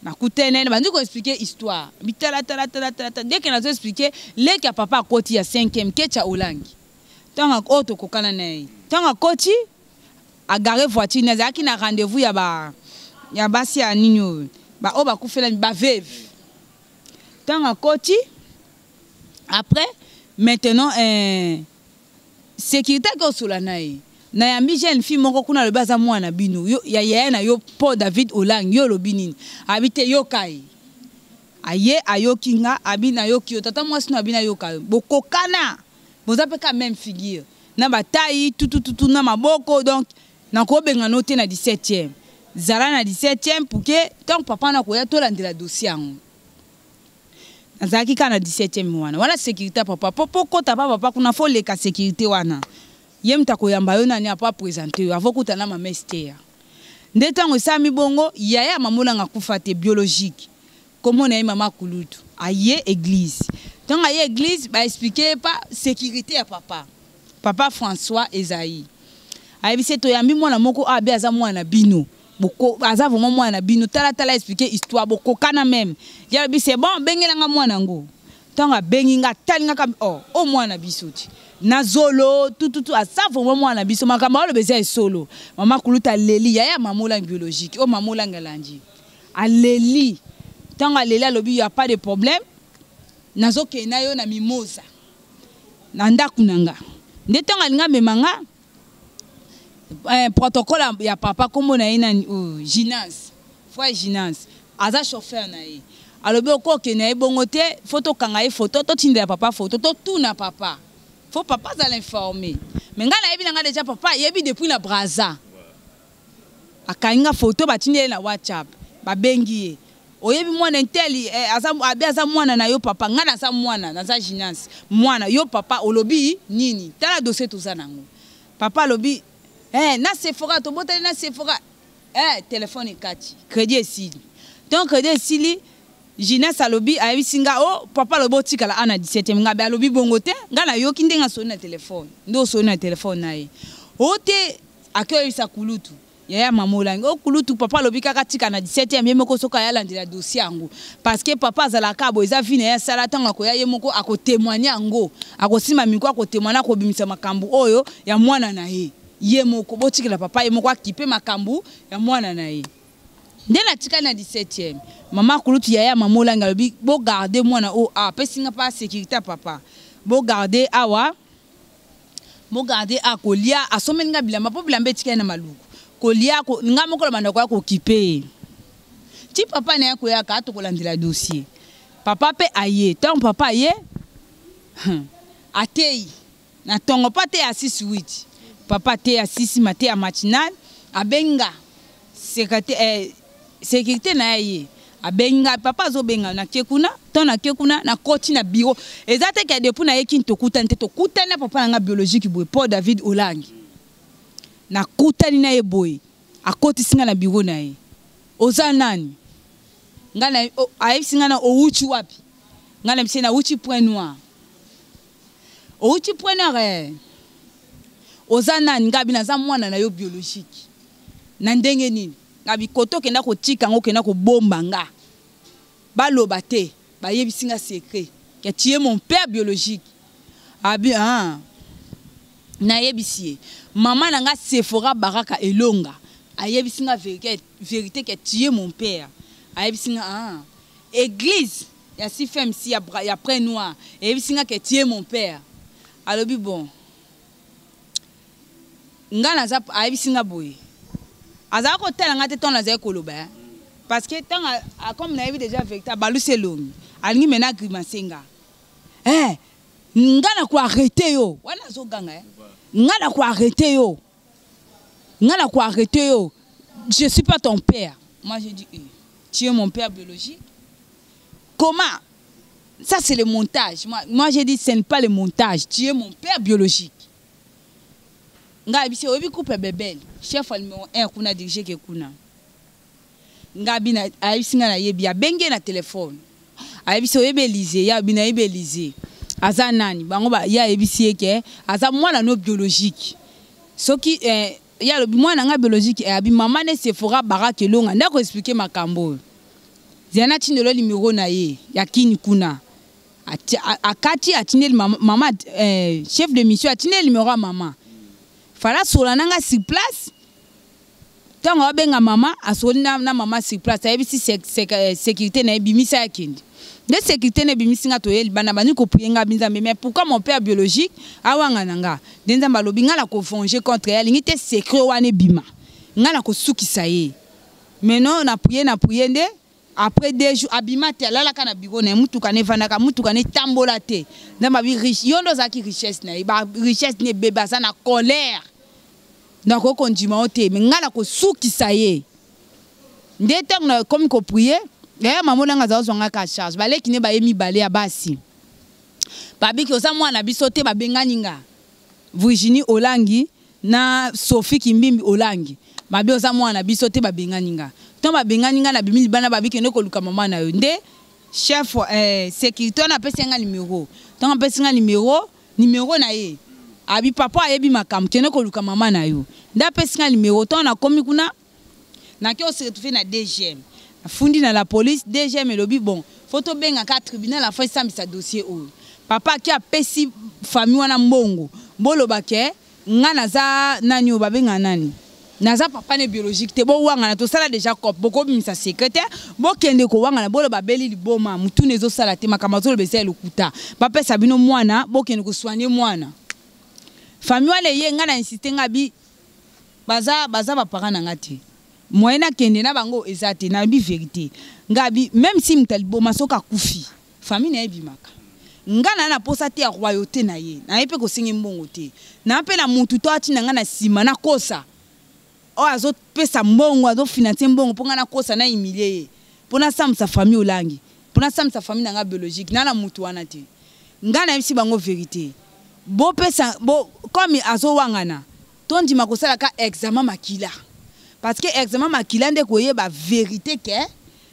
A: Nakutani na bandi koexpliquer histoire, bitala tala tala tala tala. Dès que nazo expliquer, leki ya papa akoti ya 5e, Kecha Olangi. Ntango oyo tokokana na ye, ntango akoti, agarer voiture, nazalaki na rendez-vous ya ba ya basi ya nini oyo, baoyo bakufela, baveuve. Ntango akoti Après maintenant, sécurité ake osola na ye, nayambi jeune fille moko kuna, alobi aza mwana bino yo, ya yaya na yo Paul David Olangi. Yo olobi nini? Abi te, yoka ye. Aye, ayoki nga, abi nayoki yo, tata mwasi no. Abi nayoka yo, bokokana, boza mpe ka même figure na batai tutututu na maboko. Donc nakobenga no te na 17e, zala na 17e pour que ntango papa na koya, tolandela dossier yango. Nazalaki kaka na 17e wana. Wana sécurité ya papa, po kota pa papa kuna, faut leka sécurité wana. Ye moto akoyamba yo nani, apo aprésenter yo, avokuta na mama Ester. Nde ntango esalami bongo, yaya mama Olanga akufa te, biologique, kombo na ye mama Kulutu, aye église. Ntango aye église, baexpliquer ye pa sécurité ya papa, papa François Ezaï ayebisi ye: toyambi mwana moko abe aza mwana bino. Boko, aza vraiment mwana na bino. Tala tala, expliquer histoire, bokokana même. Ye alobi: c'est bon, bengelanga mwana yango. Ntango abengi nga, atali nga kaka: oh, o mwana biso ti na zolo tututu, aza vraiment mwana biso. Makambo aloba eza esolo. Mama Kuluta aleli, yaya mama Olangi biologique, oyo mama Olangi alandi, aleli. Ntango aleli, alobi: ya pas de problème, nazokende na yo na Mimosa, na ndako na nga. Nde ntango alingi amema nga, protocole ya papa, nkombo na ye nani, oh, Ginance, frère Ginance, aza chauffeur na ye, alobi: okokende na ye bongo te, faut tokanga ye photo, totindela papa photo, totuna papa, faut papa azala informé. Mais ngai nayebi na ngai déjà, papa ayebi depuis na Braza. Akangi nga photo, batindi ye na WhatsApp, babengi ye: oyebi mwana nteli, aza, abe aza mwana na yo papa? Ngai naza mwana, naza Ginance, mwana yo papa. Olobi nini? Tala dossier toza nango. Papa alobi, na Sephora, tobotali na Sephora. Telefone ekati, crédit esili. Donc crédit esili, Gines alobi, ayebisi nga: o papa alobi otikala a na 17. Nga be alobi bongo te, nga nayoki ndenge asoli na telefone, nde osoli na telefone na ye. O te, ake oyebisa kulutu, yaya mama Olangi: o kulutu, papa alobi kaka tika na 17e, ye moko soki ayalandela dossier yango, parce que papa azalaka boye, eza vie na ye asala. Ntango akoya, ye moko akotémoigner yango, akosimba miko, akotémoigner, akobimisa makambo oyo ya mwana na ye ye moko. Botikela papa ye moko akipe makambo ya mwana na ye. Nde natikali na 17e. Mama kulutu, yaya mama Olangi, alobi: bogarder mwana oyo awa. Apesi nga mpa sécurité ya papa: bogarder awa, bogarder awa, kolia, asomeli nga bilamba mpo bilamba etikali na Maluku, kolia nga moko na bandako ya kokipe ye ti papa na ye koyaka, atokolandela dossier. Papa mpe aye. Ntango papa aye, atei na ntongo mpo ateya 6 8. Papa ateya 6, mateya matinal. Abenga sécurité na ye, ye abengi ngai: papa azobenga. Nakie kuna. Ntango nakie kuna, nakoti na bureau, eza te ke depuis nayeki tokutani te. Tokutani na papa na nga biologique boye, Paul David Olangi. Nakutani na ye boye, akotisi ngai na bureau na ye: oza nani? Ngai na ayebisi ngai na owuti wapi? Ngai na bisi: nawuti Point Noir. Owuti Point Noir, eh. Oza nani? Ngai abi: naza mwana na yo biologique. Na ndenge nini? Ngabi koto okenda kotika ngo, okenda kobomba nga, baloba te, bayebisi nga secret ke tu es mon père biologique. Abi: ah. Nayebisi ye: mama na nga Sephora Baraka Elonga ayebisi nga vérité, vérité ke tu es mon père. Ayebisi nga: ah. Église ya CFMC ya Point Noir eyebisi nga ke tu es mon père. Alobi: bon, nga naza. Ayebisi nga boye, azalaki kotala nga te ntango nazali koloba, parce que ntango comme nayebi déjà vérité, abalusi elongi, alingi mena grimace nga. Nga na koarrêter yo wana, azoganga, nga na koarrêter yo, nga na koarrêter yo, je suis pas ton père. Moi j'ai dit: eh, tu es mon père biologique, comment ça? C'est le montage. Moi j'ai dit: ce n'est pas le montage, tu es mon père biologique. Nga ayebisi: oyebi couple Bebel, chef ya numéro 1 kuna, dirige ke kuna? Nga abi, ayebisi nga: nayebi. Abengi ye na telefone, ayebisi: oyebi Elize? Ye abi: nayebi Elize. Aza nani? Bango ye ayebisi ye ke aza mwana no biologique. Soki ye alobi: mwana nga biologique, abi mama ne Sephora Baraka Elonga nde akoexpliquer makambo oyo. Zela, natindelo numéro na ye ya kini kuna. Akati, atindeli mama, mama chef de mission atindeli numéro ya mama. Fala asola na nga sur place. Ntango abenga mama, asoli na mama sur place, ayebisi sécurité na ye: bimisa, akende. Nde sécurité na ebimisi nga, toye libanda, bandi koprier nga binzambe. Mais pourquoi mon père biologique awanga na nga? Nde Nzambe alobi nga na kovenger contre ye, alingi te secret wana ebima, nga na kosukisa ye. Maintenant na prier, na prier, nde après 2 jours abima te, alalaka na bureau na ye, mutuka na evandaka, mutuka na etambola te. Nzambe abi riche, yo nde ozalaki richesse na ye, ba richesse ne ebebe, aza na colère, nakoki kondima yo te, me ngai nakosukisa ye. Nde ntango nakomi koprier, yaya mama nanga aza kozwa nga ka charge, baleki ne baye mibale ya basi, babiki oza mwana biso te, babengani nga, Virginie Olangi na Sophie Kimbimbi Olangi, babi oza mwana biso te, babengani nga. Ntango babengani nga, nabimi libanda, babi kende koluka mama na yo. Nde chef sécurité wana apesi nga numéro. Ntango apesi nga numéro na ye, abi papa ayebi makambo, kende koluka mama na yo. Nde apesi nga numéro. Ntango nakomi kuna, nake ose retrouve na DGM, afundi na la police. DGM elobi bon, faut tobengaka tribunal afin esambisa dossier oyo. Papa aki apesi famille wana mbongo, boloba ke nga naza nani, oyo babenga nani, naza papa ne biologique te, bowangana, tosala déjà cop, bokobimisa secret te, bokende kowangana, boloba beli liboma, mutuna ezosala te, makambo azoloba eza ya lokuta, bapesa bino mwana, bokende kosoigner mwana. Famille wana eye, nga na insiste, nga bi baza baparent na nga te, moyen nakende na bango eza te. Nayebi vérité, nga bi même si moto aliboma, soki akufi, famille na ye ebimaka. Nga na posa te ya royauté na ye, naye mpe kosenga mbongo te, na mpe na mutu to atinda nga na nsima nakosa oyo azopesa mbongo, azofinancer mbongo mpo nga nakosa, na humilie ye mpo nasambisa famille Olangi, mpo nasambisa famille na nga biologique. Na mutu wana te, nga nayebisi bango vérité, bopesa bo, comme azowangana, tondima kosalaka examen makila, parce que examen makila nde koyeba vérité ke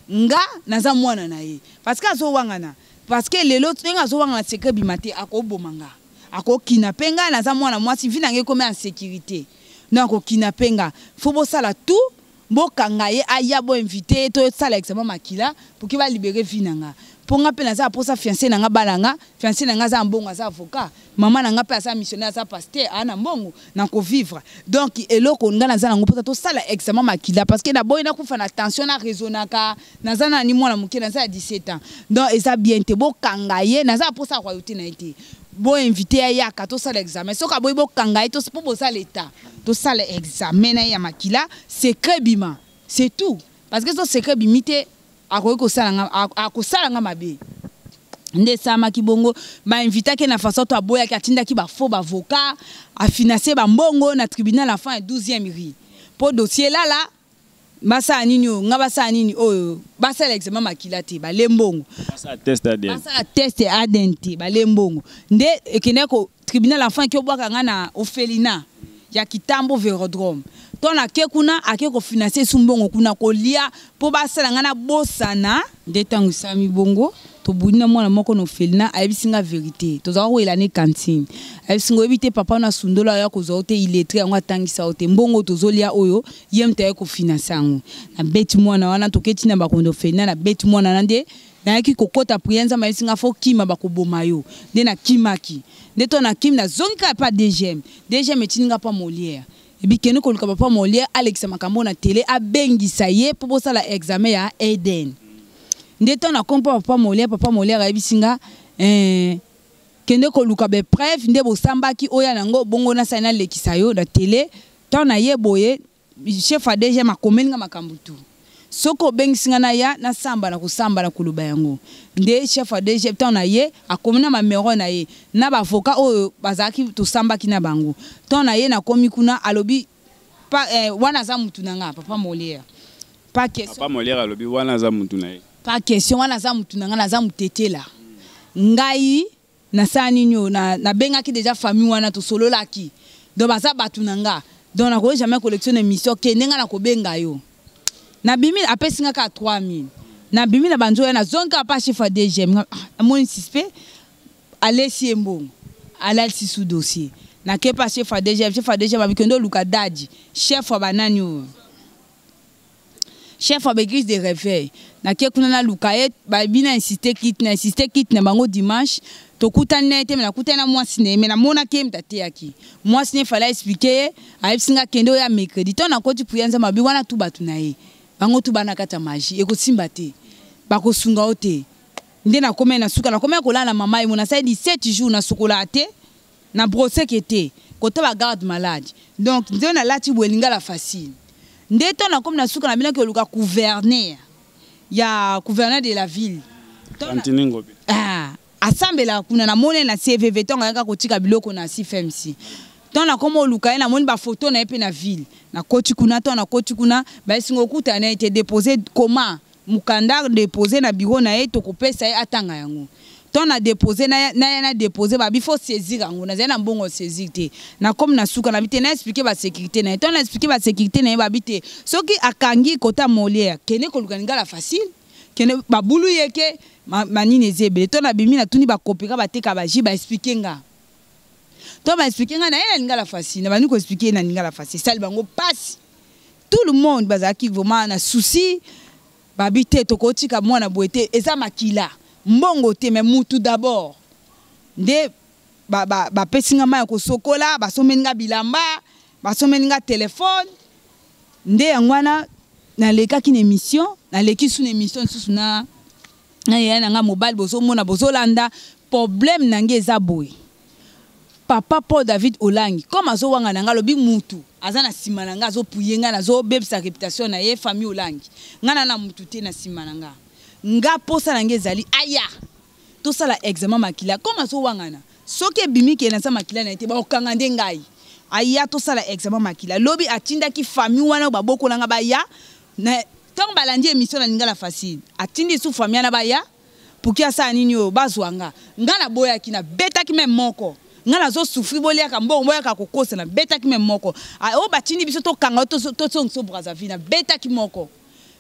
A: nga naza mwana na ye. Parce que azowangana, parce que lelo ndenge azowangana, secret bima te, akoboma nga, akokina mpe nga, naza mwana mwasi, vie na ngai ekomi en sécurité, donc akokina mpe nga. Faut bosala tout, bokanga ye, aya, boinvite ye, tosala examen makila pour que balibérer vie na nga, mpo nga mpe naza aposa fiancé na nga, bala nga. Fiancé na nga aza mbongo, aza avocat, mama na nga mpe aza missionnaire, aza pasteur, aa na mbongo na kovivre. Donc eloko nga naza nango mposa, tosala examen makila, parce que naboyi nakufa na tension, na raisonnaka, naza nani, mwana moke, naza ya 17 ans, donc eza bien te. Bokanga ye, naza aposa royauté na ye te, boinvite ye, yaka tosala examen. Soki aboyi, bokanga ye mpo bosala eta, tosala examen na ye ya makila, secret bima, c'est tout. Parce que so secret bimi te, akoki akosala nga mabe. Nde esalamaki bongo, bainvitaki na façon to aboyaki, atindaki bafaux baavocat, afinancer bambongo na tribunal enfant ya 12e rue mpo dossier elala. Basala nini oyo nga, basala nini oyo, basala examen makila te, bale mbongo.
B: Basala test ADN.
A: Basala test ADN te, bale mbongo. Nde ekendaki ko tribunal enfant, eke obwaka nga na orphelinat ya Kitambo Vélodrome. To nake kuna, ake kofinancer esu mbongo kuna kolia mpo basala nga na bosana. Nde ntango esalami bongo, tobudi na mwana moko na orphelinat, ayebisi nga vérité. Tozalaka koyela ne cantine, ayebisi nga: oyebi te, papa wana asundola, oya kozwa yo te, illettré yango atangisa yo te, mbongo tozolia oyo, ye moto aye kofinancer yango. Nabeti mwana wana, toketi na bakondo orphelinat, nabeti mwana wana. Nde nayaki kokɔta prière, Nzambe ayebisi nga faut kima, bakoboma yo. Nde nakimaki, nde to nakimi, nazongi kaka pa DGM. DGM etindi nga pa Molière, ebikende koluka papa Molière, alekisa makambo na télé, abengisa ye mpo bosala examen ya ADN. Nde ntango nakomi mpo papa Molière, papa Molière ayebisi nga kende koluka bapreuve nde bosambaki oyo nango bongo, nasali nalekisa yo na télé. Ntango naye boye, chef ya DGM akomeli nga makambo tu, soki obengisi nga naya nasamba na kosamba na koloba yango. Nde chef ya DGM, ntango na ye akomi na bamero na ye na baavocat oyo bazalaki, tosambaki na bango. Ntango na ye nakomi kuna, alobi pa, wana aza mutu na nga, papa Molière, pas question.
B: Papa Molière alobi wana aza mutu na ye.
A: Pas question, wana aza mutu na nga, naza mutetela. Ngai nasala nini oyo, nabengaki déjà famille wana, tosololaki, donc baza bato na nga, donc nakoki jamais collection na émission. Kende, nga nakobenga yo. Nabimi, apesi nga kaka 3000, nabimi na banzoya, nazongi kaka pa chef ya DGM. Amoni suspect, alesi ye mbongo, alalisi sous dossier. Nake pa chef ya DGM, chef ya DGM abikende oluka dadi, chef ya banani oyo, chef ya baéglise de réveil. Nake kuna, naluka ye, babi na insiste kite, na insiste kite na bango. Dimanche tokutani na ye te, me nakutani na mwasi na ye, me namonaki ye moto ateyaki mwasi na ye, fallait expliquer ye, ayebisi nga kende oyo ya mercredi. Ntango nakoti prière, Nzambe abi wana tu bato na ye, bango tu bana kati ya magie, ekosimba te, bakosunga yo te. Nde nakomaki na suka, nakomaki kolala na mama yemo, nasali 17 jours nasukolaka te, na broseke te, kota ba garde malade. Donc nde nalati boye lingala facile. Nde to nakomi na suka, nabinaki koluka gouverneur ya gouverneur de la ville.
B: Antini Ngobi.
A: Ah, asambelaka kuna, namoni na CVV ntango ayaka kotika biloko na CFMC. Ntango nakoma oluka ye, namoni bafoto na ye mpe na ville. Nakoti kuna, ntango nakoti kuna, bayesinga okutana na ye te, dépose comment mokanda dépose na bureau na ye, tokopesa ye atanga yango. Ntango na dépose na ye na dépose, babi faut saisir yango, nazali na mbongo saisir te. Nakomi na suka, nabi te na explique basécurité na ye. Ntango na explique basécurité na ye, babi te soki akangi kota Molière, kende koluka lingala facile, kende babulu ye ke manini eza ebele. To nabimi, natuni bakopeka bateka baji, baexplique nga. To baexplique nga na ye na lingala facile, na bandi koexplique ye na lingala facile, esali bango mpasi. Tout le monde bazalaki vraiment na souci. Babi te tokotika mwana boye te, eza makila, mbongo te, mais mutu d'abord. Nde bapesi nga mai ya kosokola, basomeli nga bilamba, basomeli nga telefone. Nde yango wana nalekaki na émission, naleki su na émission lisusu na yaya na nga mobali. Bozomona, bozolanda, problème na nge eza boye. Papa Paul David Olangi, comme azowanga na nga, alobi mutu aza na nsima na nga, azopuye nga, nazobebisa réputation na ye, famille Olangi. Nga na mutu te na nsima na nga. Nga posa na nga ezali aya tosala examen makila. Comme azowangana, soki ebimi ke naza makila na ye te, bakokanga nde ngai. Aya tosala examen makila. Lobi atindaki famille wana oyo babokolanga baya. Ntango balandi émission na lingala facile, atindi su famille wana baya puki asala nini oyo bazwa nga. Nga naboyaki, nabetaki me moko. Nga nazosouffrir, boliaka mbongo, boyaka kokosa. Nabetaki me moko. Oyo batindi biso tokanga, tozongisa Brazzaville, nabetaki moko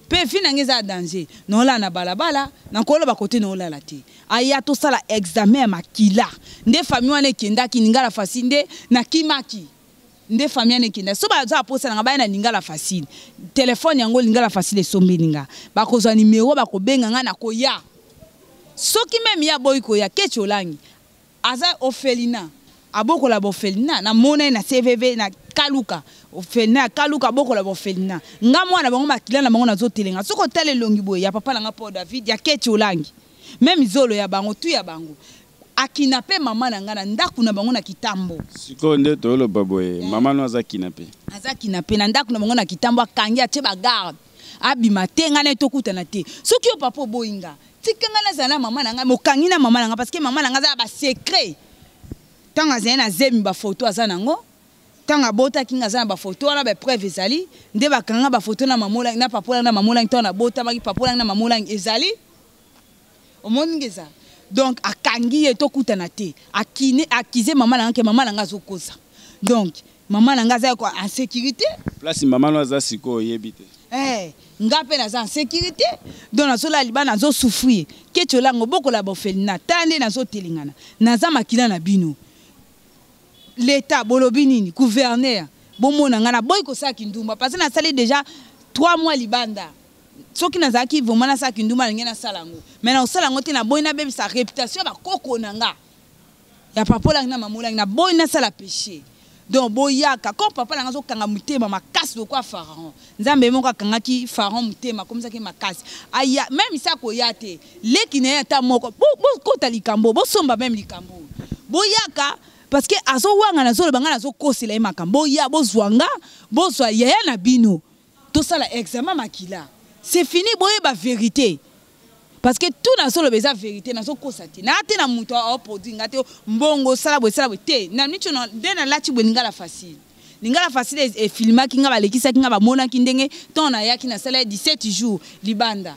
A: mpe vie na ngai eza ya danger. Naolala na balabala, nakoloba kote naolala te. Aya tosala examen ya makila. Nde famille wana ekendaki lingala facile, nde nakimaki. Nde famille wana ekendaki. So baza aposa nanga, baya na lingala facile. Telefone yango lingala facile esombeli nga, bakozwa nimero, bakobenga nga, nakoya. Soki même ye aboyi koya, Keti Olangi aza orphelinat, abokola baorphelinat. Namona ye na CVV na Kaluka, orphelinat ya Kaluka, abokola baorphelinat. Nga mwana bango, makila na bango nazotelenga. Soki otala elongi boye ya papa na nga Paul David, ya Keti Olangi, même zolo ya bango tu ya bango. Akina mpe mama na nga na ndako na bango na Kitambo.
B: Sikoyo nde toloba boye, mama no aza kidnappé?
A: Aza kidnappé na ndako na bango na Kitambo. Akangi, atie bagarde, abima te, ngai na ye tokutana te. Soki yo papa oboyi nga, tika ngai nazala na mama na ngai. Mokangi na mama na ngai, parce que mama na ngai aza na basecret. Ntango azali na zemi, bafoto aza nango. Ntango abotaki nga, aza na bafoto wana, bapreuve ezali. Nde bakanga bafoto na mamolangi, na papolangi, na mamolangi. Ntango nabotamaki, papolangi na mamolangi ezali. Omoni nge eza. Donc akangi ye, tokutana te. Akine akize mama na nga ke mama na nga azokosa. Donc mama na nga aza en sécurité.
B: Place mama no aza sikoyo, oyebi te?
A: Eh, nga mpe naza en sécurité. Donc nazolala libanda, nazosouffrir. Keti Olango, bokola baorphelinat, tala nde nazotelengana. Naza makila na bino. L'état, bolobi nini? Gouverneur, bomona nga. Naboyi kosala kindumba parce que nasali déjà 3 mois libanda. Soki nazalaki vraiment nasala kindumba, nalingi nasala yango, mais nakosala yango te. Naboyi nabebisa réputation ya bakoko na nga, ya papa Olangi na mama Olangi. Naboyi nasala péché. Donc boyaka. Comme papa na nga azokanga motema makasi lokola Pharaon, Nzambe moko akangaki Pharaon motema, akomisaki makasi. Aya même sa koya te, leki na ye ata moko. Bokota likambo, bosomba même likambo, boyaka, parce que azowanga, nazoloba nga nazokosela ye makambo. Boya, bozwa nga, bozwa yaya na bino, tosala examen makila, c'est fini, boyeba vérité. Parce que tout nazoloba eza vérité, nazokosa te. Naa te na moto aoproduire nga te mbongo, osala boye, esala boye te. Na niti nde nalati boye lingala facile. Lingala facile efilmaki nga, balekisaki nga, bamonaki ndenge ntango nayaki, nasala ya 17 jours libanda.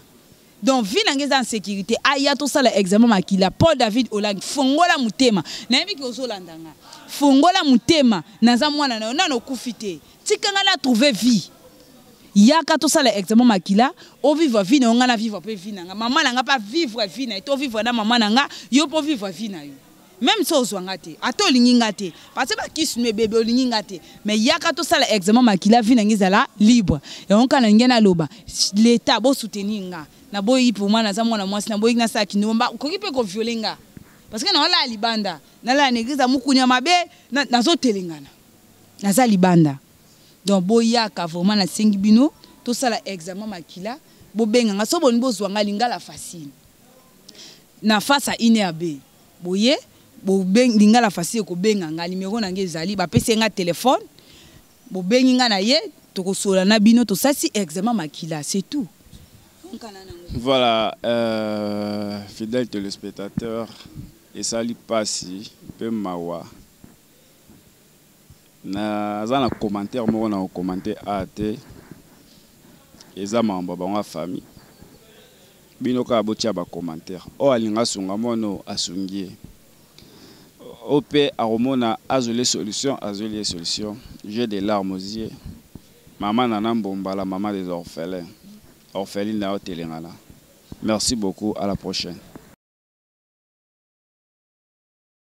A: Donc vie na nga eza en sécurité. Aya tosala examen makila. Paul David Olangi, fongola motema. Nayebi ke ozolanda nga, fongola motema. Naza mwana na yo, nano okufi te. Tika nga na trouve vie. Yaka tosala examen makila, ovivre vie na yo, nga na vivre mpe vie na nga, mama na nga mpe avivre vie na ye, tovivre na mama na nga, yo mpo vivre vie na yo. Même so ozwa nga te, ata olingi nga te, parce que bakisi no ebebe, olingi nga te, mais yaka tosala examen makila, vie na nga ezala libre. Yango kaka na ndenge naloba, l'état bosoutenir nga. Naboyi, pour moi naza mwana mwasi, naboyi nasala kindumba. Okoki mpe koviole nga, parce que naolala libanda, nalala na église ya Mukunya mabe, nazotelengana, naza libanda. Donc boyaka vraiment, nasengi bino tosala examen makila. Bobenga nga so bolingi bozwa nga lingala facile. Na face ya INRB, boye Lingala Facile kobenga nga, numéro na nga ezali, bapesi nga téléphone, bobengi nga na ye, tokosola na bino, tosasi examen makila, c'est tout.
B: Voilà, fidèle téléspectateur, esali pasi mpe mawa. Naza na commentaire moko na kocommenter a te, eza makambo ya bango ya famille. Bino kaka botia bacommentaire. Oyo alinga asunga mwana oyo, asungi ye. Oyo mpe akomona azoli solution, azoli ye solution. J'ai des larmes aux yeux. Mama Nana Mbomba, la maman des orphelins, orpheline na yo telengana. Merci beaucoup, à la prochaine.